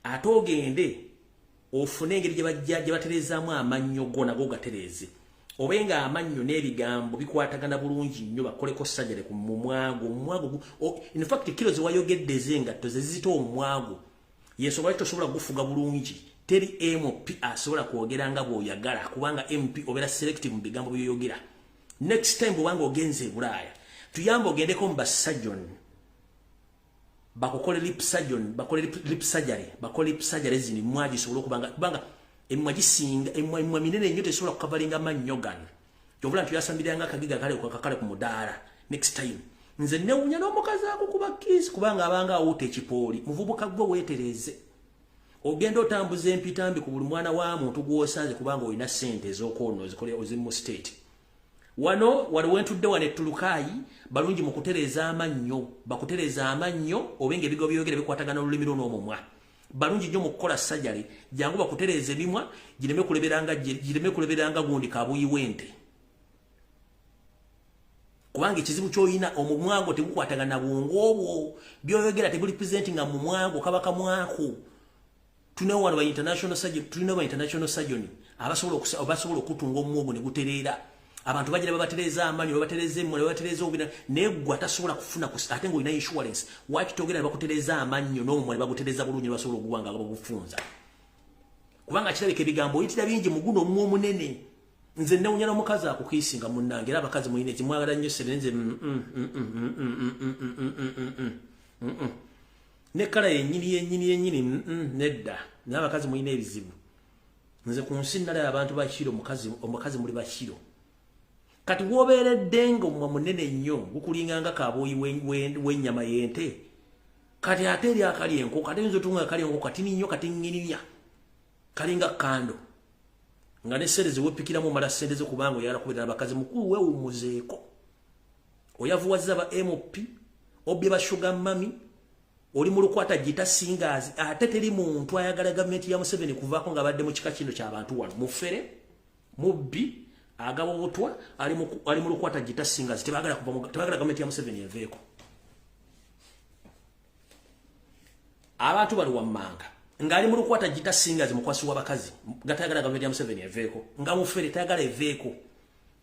ate ogende ofune engeri gye batereezaamu amannyo go nago gatereeze, obe nga amannyo n'ebigambo bikwatagana bulungi nnyo, bakoleko surgery ku mumwa gwo. Omumwa gwo in fact kilo ze wayogedde ez'engatto ze zizita omumwa gwo, yensonga lwaki tosobola gufuga bulungi. Teri MP asobola kwogera nga bw'oyagala kubanga MP obeera selective mu bigambo by'oyogera. Next time bw'obanga ogenze e Bulaaya, tuyambe ogendeko mu basurgeon bakukole lip surgeon, bakole lip surgery, bakole lip surgery zino emimwa gisobole okubanga, kubanga emimwa gisinga emimwa minene nnyo tesobola kukavalinga mannyo gano. Kyovula nti oyasambirira nga akagiga kale kakale ku mudaala. Next time nze newunya n'omukazi akukuba kiisi kubanga abanga awuuta ekipooli. Muvubuka gwe weetereeze, ogenda otambuza empitambi ku buli mwana wa muntu gw'osanze kubanga olina ssente ez'okwonona ozikole oziri mu state. Wano wali wentudde wano ettulukaayi balungi mu kutereeza amannyo, bakutereeza amannyo obe ng'ebigambo by'oyogera bikwatagana olulimi lwo n'omumwa. Balungi nnyo mu kukola surgery, jangu bakutereeze emimwa gireme kuleberanga gundi kabuyi w'ente. Kubanga ekizibu ky'olina omumwa gwo tegukwatagana bwongo obwo, by'oyogera tebulipresentinga mu mumwa gwo, kaba kamwako. Tulina wano ba international surgeon, tulina ba international surgeon abasobola okutunga omumwa ogwo ne gutereera. Abantu bagira babatereeza amannyo, babatereeza emimwa, babatereeza obubina, naye ggwe atasobola kufuna ate ng'olina insurance, lwaki togenda ne bakutereeza amannyo n'omumwa ne bagutereeza bulungi ne basobola okuguwa nga bagufunza? Kubanga kirabika ebigambo oyitira bingi mu guno omumwa omunene. Nze newunya n'omukazi akukiisinga munnange, era abakazi mulina ekimwagala nnyo ssente, nze ne kkala yennyini yennyini yennyini nedda. Naye abakazi mulina ebizibu. Nze ku nsi nalaba abantu bakiro, omukazi muli bakiro. Kati w'obeeredde nga omumwa munene nnyo gukulinga nga kabooyi w'ennyama y'ente. Kati ate eri akali enkoko, ate oyinza otunga akali enkoko katini nnyo katiŋŋirinya, kalinga kando. Nga ne sente zewepikiramu omala sente zo kubanga oyagala kubeera n'abakazi. Mukulu, weewummuzeeko. Oyavuwazza ba MP, obbye ba sugar mummy, oli mu lukwata gita singers, ate teri muntu ayagala gavumenti ya Museveni kuvaako nga badde mu kika kino ky'abantu wano. Mufere, mubbi, agaba obutwa, ali mu lukwata gita singers, tebagala kuva, tebagala gavumenti ya Museveni eveeko. Abantu bali wammanga ng'ali mu lukwata gita singers, mukwasi w'abakazi, nga tayagala gavumenti ya Museveni eveeko, nga mufere tayagala eveeko,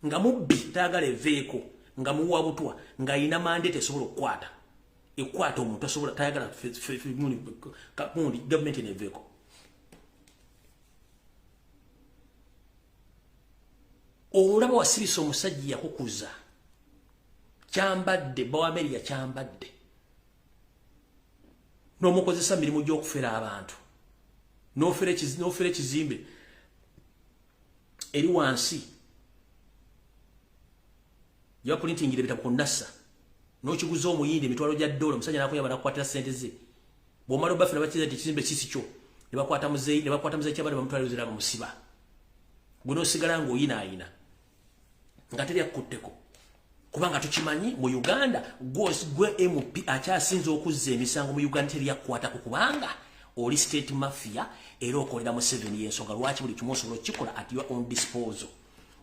nga mubbi tayagala eveeko, nga muwa butwa, ng'ayina mandate esobola okukwata ekwata omuntu asobola tayagala gundi gavumenti neveeko. Olaba wasirisa omusajja yakukuza Kyambadde, Bawameria Kyambadde, n'omukozesa mirimu gy'okufera abantu, n'ofera ekizimbe eri wansi yapulintingira ebitabo ku Nasa, n'okiguza omuyindi emitwalo gya dola. Omusajja nakuyamba nakukwatira sente ze. Bw'omala obafera bakiza nti ekizimbe kisi kyo, ne bakwata muzeeyi, ne bakwata muzeeyi Kyabadde, bamutwala luzira, bamusiba. Gwe n'osigala ng'oyinaayina nga teri akkutteko, kubanga tukimanyi mu Uganda gwe MP akyasinza okuzza emisango mu Uganda, teri akkwatako, kubanga oli state mafia era okolera Museveni. Yensonga lwaki buli kimu osobola okukikola at your own disposal.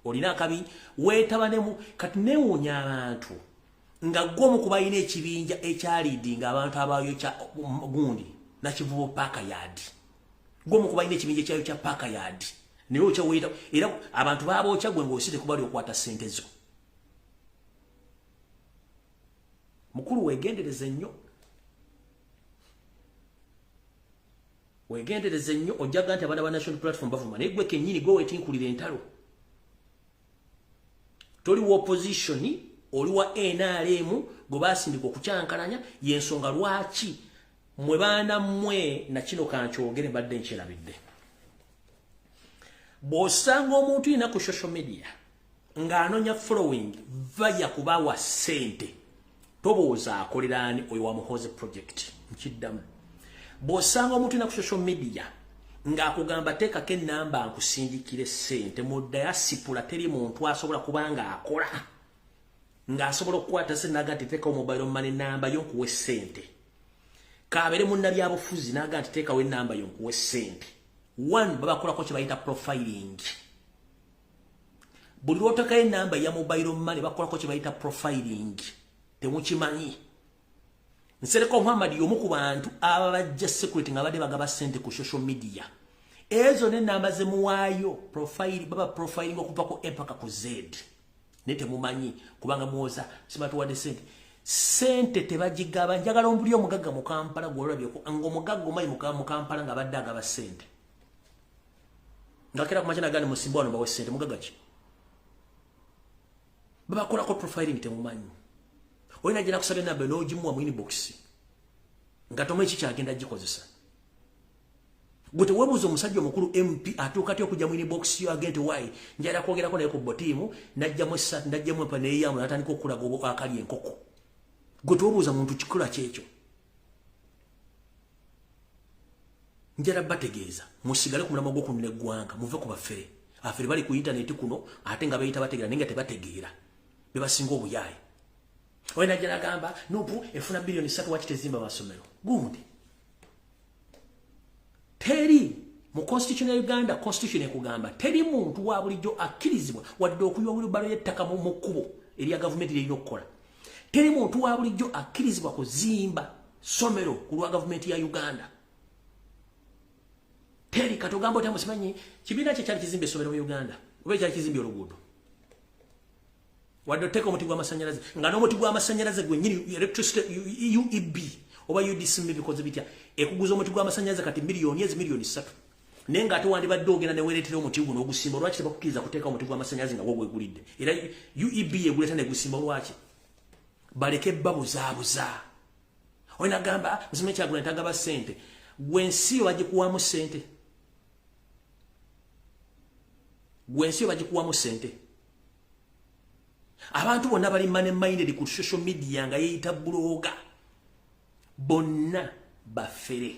Olina akabi weetaba nemu. Kati neewuunya abantu nga gwe omu ku balina ekibinja ekyaliidinga abantu abayokya gundi Nakivubo Park Yard, gwe omu ku balina ekibinja ekyayokya Park Yard, naye okyaweyita era abantu babookya gwe ng'osite kuba oli okwata ssente zo. Mukulu, weegendereze nnyo, weegendereze nnyo. Ojjaga nti abaana ba National Platform bavuma, naye gwe kennyini gwe weetinkulira entalo. Toli wa opposition, oli wa NRM gwe basindika okukyankalanya. Yensonga lwaki mwe baana mmwe nakino kankyogere, mbadde nkyerabidde. Bw'osanga omuntu yina ku social media ng'anoonya following vaya kubawa ssente, tobuuza akoleraani oyo wa Muhozi project. Nkiddamu, bw'osanga omuntu yina ku social media ng'akugamba teekako ennamba nkusindikire ssente, mu diaspora teri muntu asobola kuba ng'akola ng'asobola okukwata ssente naga nti teekawo mobile money namba yo nkuwe ssente. Kabeere munnabyabufuzi naga nti teekawo ennamba yo nkuwe ssente, one, babakolako kye bayita profiling. Buli lwotekayo enamba ya mobile money, bakolako kye bayita profiling. Temukimanyi. Nsereko Muhammad y'omu ku bantu ababajja security nga badde bagaba ssente ku social media. Ezo n'ennamba zemuwaayo profile, baba profiling okuva ku A paka ku Z, naye temumanyi kubanga muwoza sibatuwadde ssente. Ssente tebagigaba. Njagala ombuli omugagga mu Kampala gwolabyeko ng'omugagga omanyi mu Kampala nga badde agaba ssente, ngakera kumakya nagandi musimba wano bawe ssente. Mugagga ki? Babakolako profiling, temumanyi. Olina gye nakusaba enamba n'ogimuwa mu inbox nga tomanyi kikyagenda gikozesa. Gwe teweebuuza omusajja omukulu MP atuuka atya okujja mu inbox yo agente wayi njala kwogerako naye ku botiimu, najjamu essaati, najjamu empa neeyamu, natandika okulaga akali enkoko. Gwe teweebuuza muntu kikula kyekyo. Njala bategeeza musigale ku mulamwa gw'okunona eggwanga, muve ku bafere. Afere bali ku intaneti kuno ate nga beeyita bategeera, naye nga tebategeera, bebasinga obuyaayi. Oyo najja nagamba NUP efuna biliyoni 3, waki tezimba masomero? Gundi teri mu constitution ya Uganda. Constitution ekugamba teri muntu wa bulijjo akkirizibwa wadde okuyiwa wheelbarrow y'ettaka mu kkubo erya gavumenti lyerina okukola. Teri muntu wa bulijjo akkirizibwa kuzimba ssomero ku lwa gavumenti ya Uganda, teri. Kati ogamba otya musimanyi kibiina kye kyali kizimba essomero mu Uganda oba ekyali kizimbye oluguudo, wadde oteeka omuti gw'amasannyalaze, nga n'omuti gw'amasannyalaze gwennyini electricity UEB oba UDC bikoze bitya ekuguza omuti gw'amasannyalaze kati miliyoni ezi miliyoni 3, naye ng'ate wandibadde ogenda newereetera omuti guno ogusimba? Lwaki tebakukkiriza kuteeka omuti gw'amasannyalaze nga gwogwegulidde, era UEB yeguleeta negusimba? Lwaki baleke babuzaabuza? Olina gamba nzima ekyagula ntagaba ssente. Gwe ensi yo bagikuwamu ssente? Gwe ensi yo bagikuwamu ssente? Abantu bonna bali money minded ku social media nga yeeyita blogger, bonna bafere.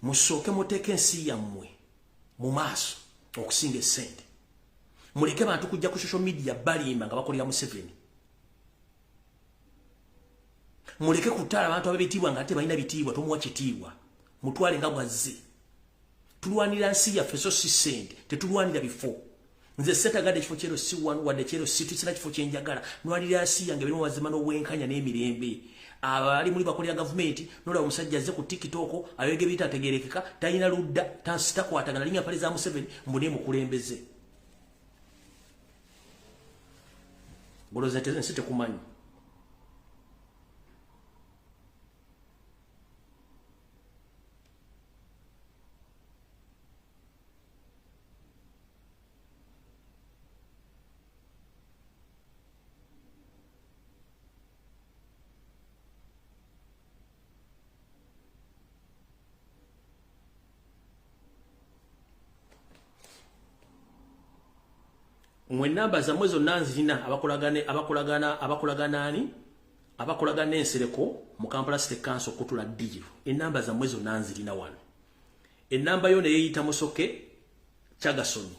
Musooke muteeke ensi yammwe mu maaso okusinga essente. Muleke bantu kujja ku social media balimba nga bakolera Museveni. Muleke kutala abantu ab'ebitiibwa nga ate balina bitiibwa, tomuwa kitiibwa. Mutwale nga bwazze. Tulwanira nsi yaffe so si ssente, tetulwanira bifo. Nze setagadde ekifo kyero si wanu wadde kyero si tusina kifo kyenjagala. Nwanirira nsi yange birimu amazima n'obwenkanya n'emirembe. Abali muli bakolera gavumenti, nolaba omusajja azze ku TikTok ayogera ebitategeerekeka, talina ludda, takwatagana linnya mpale za Museveni mbu naye mukulembeze. Golooza ensi tekumanyi. Mwe namba zammwe zonna nzirina abakolagana ensereko mu Kampala City Council okutula ddiiro. Ennamba zammwe zonna nzirina wano. Ennamba yo neyeyita Musoke Chagasoni.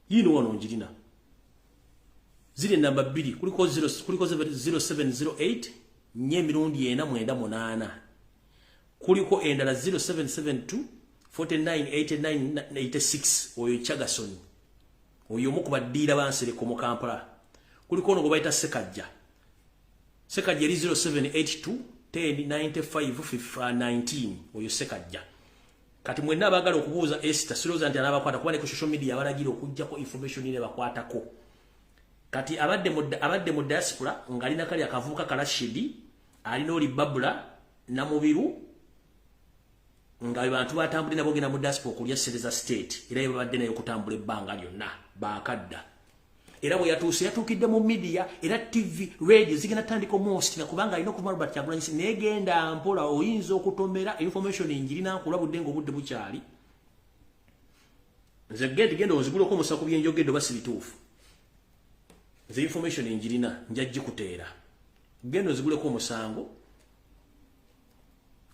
Yino wano njirina. Ziri ennamba 2 kuliko 0 kuliko 0708 nye mirundi 498. Kuliko endala 0772 49 89 86 oyo Chagasoni. Oyo omu ku baddiira bansereko mu Kampala. Kuliko ono gwe bayita Sekajja. Sekajja eri 0782 10 95 19 oyo Sekajja. Kati mwenna abaagala okubuuza Esther sirowooza nti anaabakwata kuba ne ku social media abalagira okuggyako information ne bakwatako. Kati abadde mu diaspora ng'alina kali akavubuka Kalashidi, alina oli Babula Namubiru nga be bantu batambulira nabo genda mu diaspora okulya ssente za state era ye babadde nayo okutambula ebbanga lyonna baakadda. Era bwe yatuuse yatuukidde mu media era TV, radio zigenda tandika omuhostinga kubanga alina okuva Robert Kyagulanyi naye genda mpola oyinza okutomera information njirina nkulabudde ng'obudde bukyali. Nze genda onziguleko omusa ku byenjogedde oba si bituufu. Nze information njirina nja gikuteera. Genda onziguleko omusango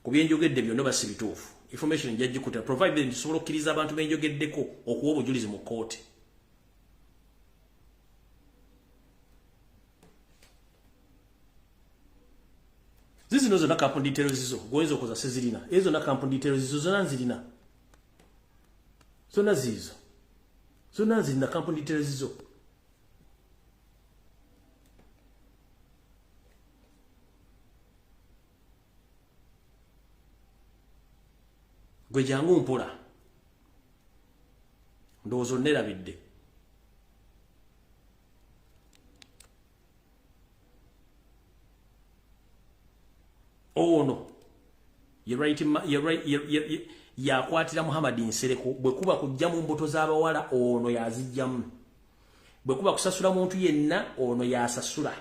ku byenjogedde byonna oba si bituufu. Information nja gikuteera provided nsobola okukkiriza abantu benjogeddeko okuwa obujulizi mu kkooti. Zizino zonna kampuni details zizo goyinza okoza sezirina. Ezo zonna kampuni details zizo zonna nzirina. Zonna zizo. Zonna nzirina kampuni details zizo. Gwe jangu mpola. Ndowooza onneerabidde. Ono yakwatira Muhammad Nsereko bwe kuba kujja mu mbuto z'abawala ono yazijjamu. Bwe kuba kusasula muntu yenna ono yasasula.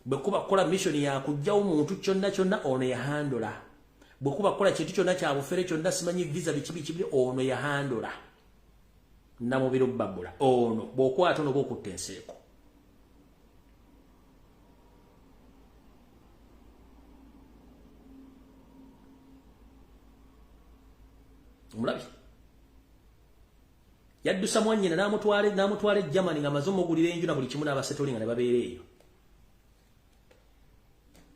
Bwe kuba kukola mission ya kujjawo muntu kyonna kyonna ono yahandola. Bwe kuba kukola kintu kyonna kya bufere kyonna simanyi visa biki biki ono yahandola. Namubiru Babula ono bw'okwata ono bw'okutta Nsereko. Omulabi yaddusa mwannyina n'amutwala e Germany ng'amaze omugulira enju na buli kimu n'abasetolinga ne babeera eyo.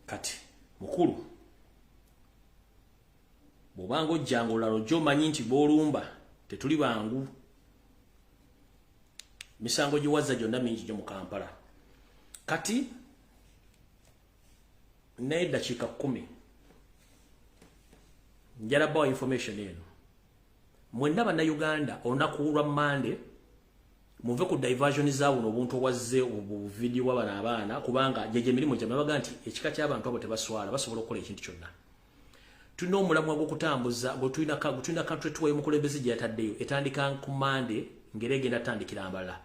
Kati mukulu bw'obanga ojjanga olulala ojja omanyi nti bw'olumba tetuli bangu. Misango giwazza gyonna mingi gyo mu Kampala. Kati n'eddakiika 10 njala bawa information eno. Mwenna bannayuganda olunaku lwa Mmande muve ku diversion zaabwe obuntu obwazze obuvidiyo bw'abano abaana kubanga gyegyo emirimu gyammwe baga nti ekika ky'abantu abo tebaswala basobola okukola ekintu kyonna. Tulina omulamwa gw'okutambuza gwe tulina country tour y'omukulembeze gye yataddeyo etandika ku Mmande ng'era egenda tandikira mbalala.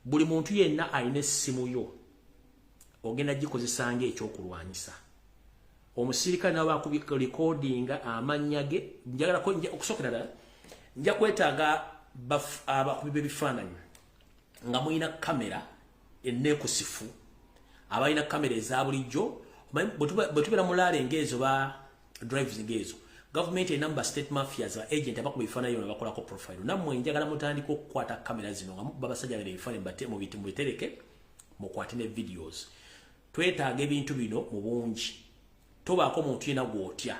Buli muntu yenna alina essimu yo ogenda gikozesa ng'ekyokulwanyisa. Omusirikale nawe akurecordinga amannya ge njagala okusookera ddala nja kwetaaga abakubi b'ebifaananyi nga mulina kamera enneekusifu abalina kamera eza bulijjo bwe tubeera mu laale ng'ezo ba drives ng'ezo Gavumenti erina mu ba state mafias, ba agent abakuba ebifaananyi bino bakolako profile. Nammwe njagala mutandika okukwata kamera zino nga mukuba abasajja bano ebifaananyi mubitereke, mukwate ne videos. Twetaaga ebintu bino mu bungi. Tobaako muntu yenna gw'otya.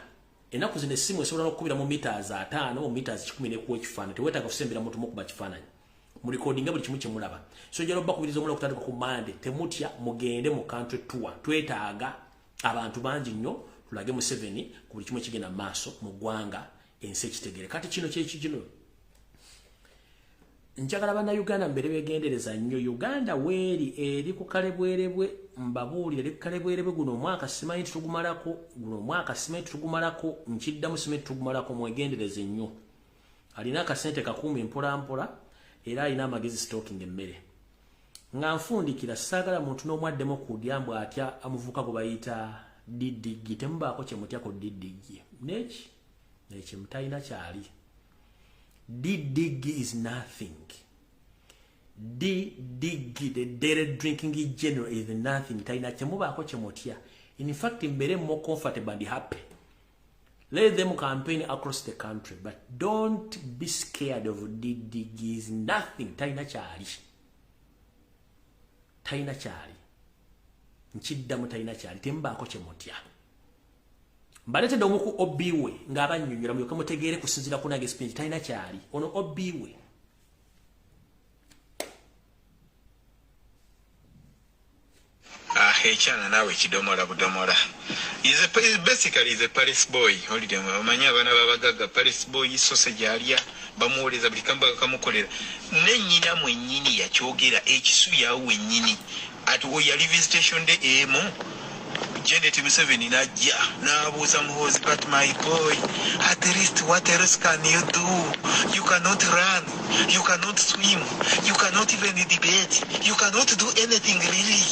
Ennaku zino essimu esobola n'okukubira mu meters 5, mu meters 10 n'ekuwa ekifaananyi. Teweetaaga kusembera muntu mukuba kifaananyi. Mulikodinga buli kimu kye mulaba. So njagala obbakubiriza omulala okutandika ku Mande, temutya, mugende mu country tour. Twetaaga abantu bangi nnyo tulage Museveni ku buli kimu ekigenda mu maaso mu ggwanga, ensi ekitegere. Kati kino kyeki kino. Njagala bannayuganda mbeere beegendereza nnyo. Uganda weeri eri ku kalebwerebwe, mbabuulire eri ku kalebwerebwe. Guno omwaka simanyi tugumalako, guno omwaka simanyi tugumalako, nkiddamu simanyi tugumalako, mwegendereze nnyo. Alina akasente kakuumi mpola mpola, era alina amagezi stocking emmere. Nga nfundikira, saagala muntu n'omu addemu kudya mbu atya amuvuka gwe bayita DDG. Temubaako kye mutya ku DDG. Neki? Neki mutalina kyali. DDG is nothing. DDG, the daily drinking general, is nothing. Talina kyemubaako kye mutya. In fact, mbeere more comfortable and happy. Let them campaign across the country, but don't be scared of DDG. Is nothing. Talina kyali. Talina kyali. Nkiddamu, talina kyali. Temubaako kye mutya. Mbaleetedde omu ku OB we ng'abannyonnyola mulyoke mutegeere kusinziira ku nange spinach. Talina kyali. Ono OB we. Ah, ekyana naawe kidomola budomola. Basically is a palace boy. Olidde omanyi abaana b'abagagga, palace boy, sausage alya, bamuwoleza buli kamu kamukolera. Ne nnyina mwennyini yakyogera, ekisubi awo wennyini. Ati yali visitation day emu, Janet Museveni n'ajja n'abuuza Muhoozi, "But my boy, at least what else can you do? You cannot run, you cannot swim, you cannot even debate, you cannot do anything really.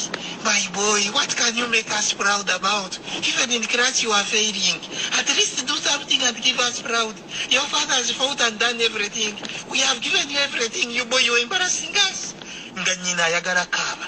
My boy, what can you make us proud about? Even in class you are failing. At least do something and give us proud. Your father has fought and done everything. We have given you everything. You boy, you are embarrassing us." Nga nnyina ayagala kaaba.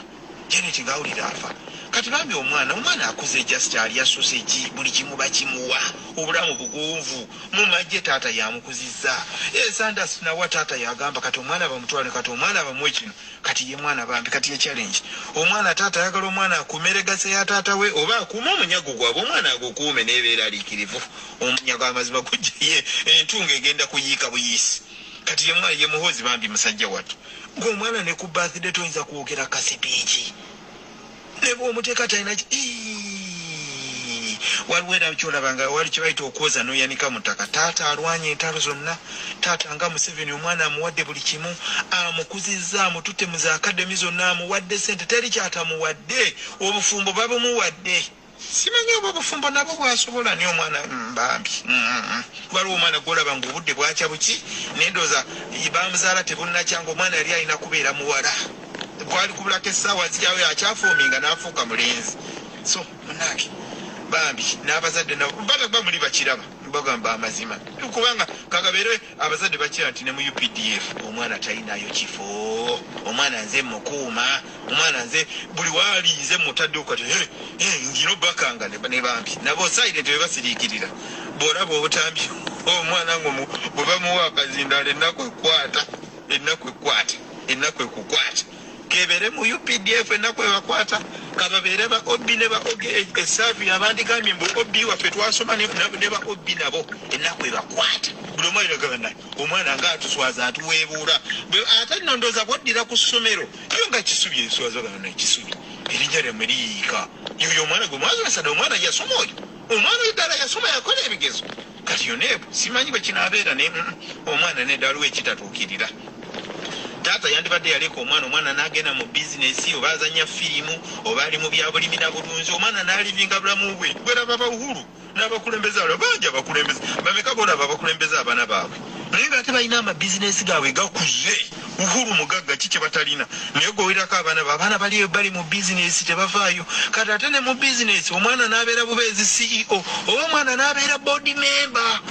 Janet ng'awulira afa. Kati bambi omwana akuze, just alya sausage, buli kimu bakimuwa, obulamu bugonvu mu magye, taata yamukuzizza. Sanders nawa taata yagamba kati omwana bamutwale, kati omwana bamuwe kino. Kati ye mwana bambi, kati ye challenge omwana, taata ayagala omwana akuume legacy ya taata we, oba akuume omunyago gwabwe, omwana agukuume n'ebeeraliikirivu. Omunyago amazima gujjaye entungo egenda kuyiika buyiisi. Kati ye mwana ye Muhoozi bambi musajja wattu, ng'omwana ne ku birthday toyinza kwogera kasipiiki, ne bw'omuteeka talina. Waliwo era kyolabanga wali kyebayita okwoza n'oyanika mu ttaka. Taata alwanye entalo zonna, taata nga Museveni omwana amuwadde buli kimu, amukuzizza, amututte mu za academy zonna, amuwadde sente, teri kyatamuwadde, obufumbo babumuwadde. Simanyi oba obufumbo nabwo bwasobola, naye omwana bambi. Waliwo omwana gwolaba nga obudde bwakya buki, nendooza bamuzaala tebunnakya, nga omwana yali alina kubeera muwala, gwali kubulako essaawa zirawe akyafoominga n'afuuka mulenzi. So munange bambi n'abazadde nabo bamuli bakiraba, bagamba amazima, kubanga kagabeere abazadde bakira nti ne mu UPDF omwana talinayo kifo. Omwana nze mukuuma, omwana nze buli waali nze mutadde okati ngino bakanga ne bambi nabo silent bwe basiriikirira. Bw'olaba obutambi omwana ngo bwe bamuwa akazindaalo, ennaku ekwata, ennaku ekwata, ennaku ekukwata. Kebeere mu UPDF ennaku ebakwata, kababeere ba OB ne ba OG esaafi abandigambye mbu OB waffe twasoma ne ba OB nabo ennaku ebakwata. Buli omu alina naye omwana nga atuswaza, atuweebuula. Ate nno ndooza bwoddira ku ssomero yo nga Kisubi eswaza gana Kisubi erinnya lyammwe liyiika. Yoyo omwana gwe mwasomesa, omwana yasoma, oyo omwana oyo ddala yasoma, yakola ebigezo. Kati yona simanyi bwe kinaabeera ne omwana nedda, waliwo ekitatuukirira. Taata yandibadde yaleka omwana, omwana n'agenda mu bizinesi, oba azanya firimu, oba ali mu byabulimi na bulunzi, omwana n'alivinga bulamu bwe. Bweraba ba Uhuru n'abakulembeze abo bangi, abakulembeze bameka bolaba abakulembeze abaana baabwe, naye nga ate balina amabizinesi gaabwe gakuze. Uhuru mugagga, ki kye batalina? Naye gweowulirako abaana be, abaana bali bali mu bizinesi tebavaayo. Kati ate ne mu bizinesi omwana n'abeera bubeezi CEO, oba omwana n'abeera board member,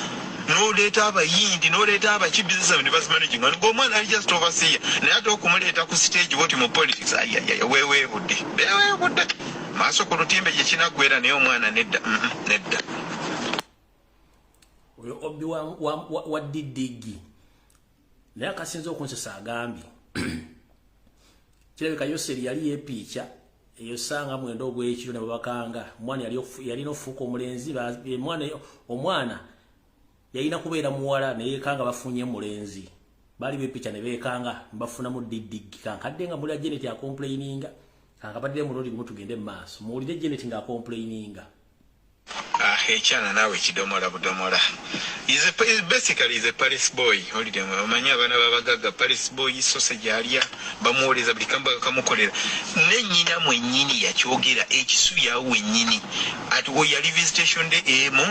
n'oleeta abayindi, n'oleeta abaki, bizinesi ne bazimanaginga, ng'omwana ali just overseer. Naye ate okumuleeta ku stage bwoti mu politics, ayayaya, weweebudde, weweebudde maaso ku lutimbe gye kinaggwera. Naye omwana nedda, nedda. Oyo obbi wa DDG. Naye akasinza okunsesa agambye kirabika Yoseri yali yeepiica eyo sanga mwenda ogw'ekiro ne babakanga omwana yalina okufuuka omulenzi, omwana yalina kubeera muwala naye yeekanga bafunye mulenzi. Baali beepiica ne beekanga bafunamu DDG. Kankadde nga mulira Janet acomplaininga, kankabaddire mulundi gumu tugende mu maaso. Muwulire Janet ng'acomplaininga. Ekyana naawe kidomola budomola. Basically is a palace boy. Olidde omanyi abaana b'abagagga, palace boy, sausage alya, bamuwoleza buli kamu kamukolera. Ne nnyina mwennyini yakyogera ekisubi awo wennyini ati we yali visitation day emu,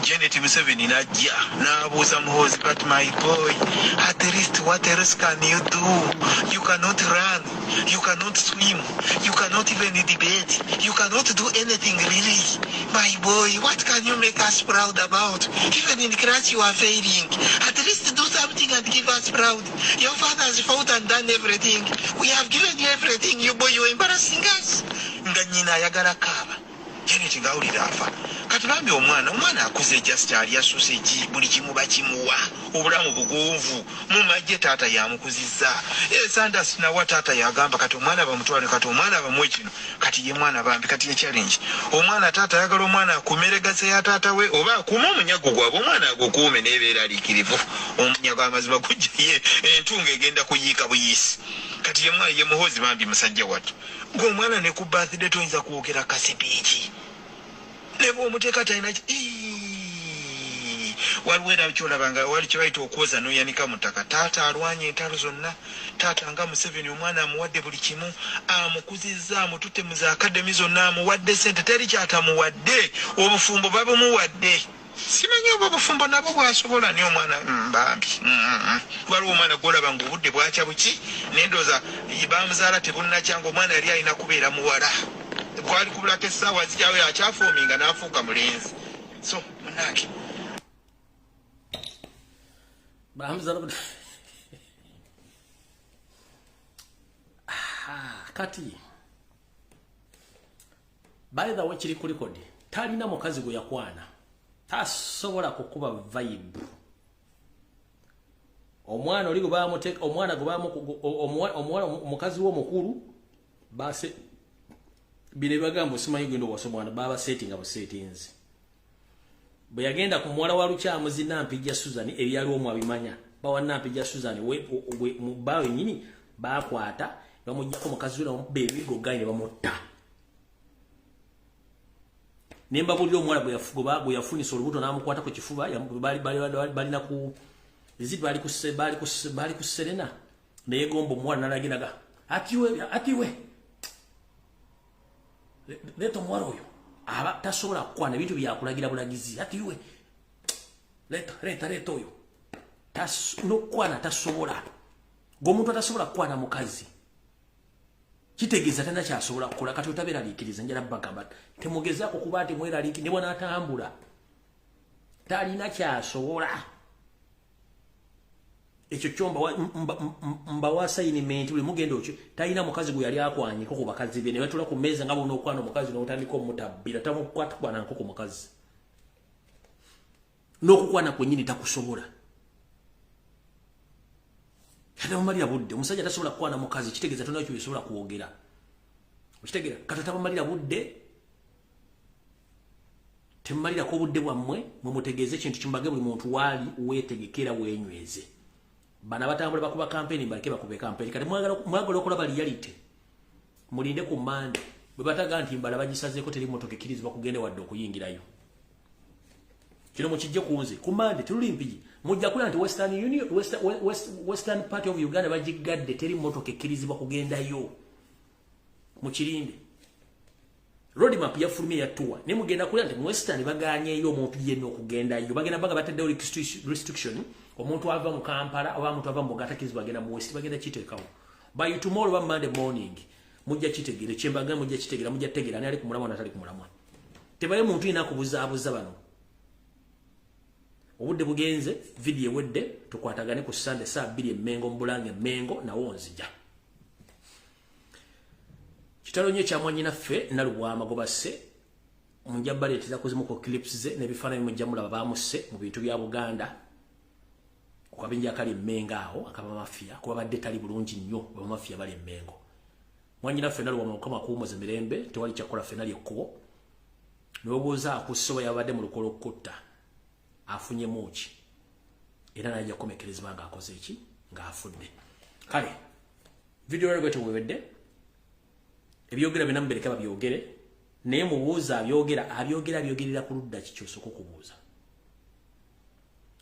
Janet Museveni n'ajja n'abuuza Muhoozi, "But my boy, at least what else can you do? You cannot run, you cannot swim, you cannot even debate, you cannot do anything really. My boy, what can you make us proud about? Even in class you are failing. At least do something and give us proud. Your father has fought and done everything. We have given you everything. You boy, you are embarrassing us." Nga nnyina ayagala kaaba. Janet ng'awulira afa. Kati bambi omwana akuze, just alya sausage, buli kimu bakimuwa, obulamu bugonvu mu magye, taata yamukuzizza. Sanders nawa taata yagamba kati omwana bamutwale, kati omwana bamuwe kino. Kati ye mwana bambi, kati ye challenge omwana, taata ayagala omwana akume legacy ya taata we oba akuume omunyago gwabwe. Omwana agukuume nebeeraliikirivu, omunyago amazima gujja ye entungo egenda kuyiika buyiisi. Kati ye mwana ye Muhoozi bambi musajja wattu, ng'omwana ne ku birthday toyinza kwogera kaspeech ne bw'omuteeka talina. Waliwo era kyolabanga wali kyebayita okwoza n'oyanika mu ttaka. Taata alwanye entalo zonna, taata nga Museveni omwana amuwadde buli kimu, amukuzizza, amututte mu za academy zonna, amuwadde sente, teri kyatamuwadde, obufumbo babumuwadde. Simanyi oba obufumbo nabwo bwasobola, naye omwana bambi waliwo omwana gwolaba nga obudde bwakya buki, naye ndowooza bamuzaala tebunnakya, nga omwana yali alina kubeera muwala, kwali kubulako essaawa zikyawe akyaforminga n'afuuka mulenzi. So munange bamuzaala. Kati by the way, kiri ku record, talina mukazi gwe yakwana, tasobola kukuba vibe. Omwana oli gwe bamuteka, omwana gwe bamu, omwana omukazi w'omukulu base bino ebagamba simanyi genda owasa omwana, baba settinga busettinzi. Bwe yagenda ku muwala wa Lukyamuzi Nampijja Susan, ebyaliwo mwabimanya, bawa Nampijja Susan mu bba wennyini bakwata bamuggyako mukazi we namukuba ebigo gayi ne bamutta. Ne mbabulira omuwala gwe yafunisa olubuto n'amukwata ku kifuba, balina ku ziti, baali ku Serena, neyegomba omuwala nalagiraga atiwe atiwe leeta omuwala oyo. Aba tasobola kukwana, ebintu byakulagira bulagizi, atiwe leeta leeta leeta oyo. N'okukwana tasobola. Gweomuntu atasobola kukwana mukazi kitegeeza talina kyasobola kukola. Kati otabeeraliikiriza, njala bagamba temugezaako kuba nti mweraliiki ne bwanaatambula talina kyasobola. Ekyo kyo mbawa assignment, buli mugenda okyo. Talina mukazi gwe yali akwanyeko ku bakazi be ne batula ku mmeeza nga bw'onookwana omukazi n'otandika omutabbira. Tamukwatukwananko ku mukazi, n'okukwana kwennyini takusobola. Kati tamumalira budde. Omusajja tasobola kukwana mukazi kitegeeza tolina kyo bisobola kwogera, okitegeera? Kati tamumalira budde, temumalirako obudde bwammwe. Mwemutegeeze ekintu kimbage, buli muntu waali weetegekera weenyweze. Bano abatambula bakuba kampeni baleke bakube kampeni. Kati mwagala okulaba reality, mulinde ku Mande bwe bataga nti mbala bagisazeeko, teri motoka ekkirizibwa kugenda wadde okuyingirayo. Kino mukijje ku nze, ku Mande teluli Mpigi mujja kulaba nti Western Union, Western part of Uganda bagigadde, teri motoka ekkirizibwa kugendayo. Mukirinde, roadmap yafulumye yatuwa, naye mugenda kulaba nti mu Western baganyeeyo omuntu yenna okugendayo. Bagenda baga bataddewo restriction, omuntu ava mu Kampala oba omuntu ava mu Buganda takkirizibwa agenda mu West. Bagenda kiteekawo by tomorrow oba Monday morning, mujja kitegeera kyembaga, mujja kitegeera, mujja kutegeera ani ali ku mulamwa natali ku mulamwa. Tebayo muntu yenna akubuzaabuza bano. Obudde bugenze, vidiyo ewedde. Tukwatagane ku Sande saa 2 Emmengo, mu Bulange Emmengo, nawo nzija. Kitalo nnyo ekya mwannyinaffe Nalubwama gwe basse. Nja baleetera kuzimu ku clips ze n'ebifaananyi mujja mulaba baamusse mu bintu bya Buganda ku kabinja akali Mmengo awo akabamafiya, kuba badde tali bulungi nnyo. Bamafiya bali Mmengo. Mwannyinaffe Nalwama, Mukama akuwummuze mirembe. Tewali kyakukola, ffenna lyekkubo. N'obuuza akusse oba yabadde mu lukola okukutta afunyemu ki, era naye ajja kukomekerezebwa ng'akoze eki, ng'afudde. Kale video lero gwetewebedde ebyogera byonna mubereke babyogere, naye mubuuza abyogera abyogera abyogerera ku ludda ki? Kyosooka okubuuza.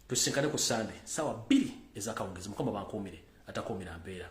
Tusinkane ku Sande 2:00 ezakawungezi. Mukama bankuumire, atakuumira mpeera.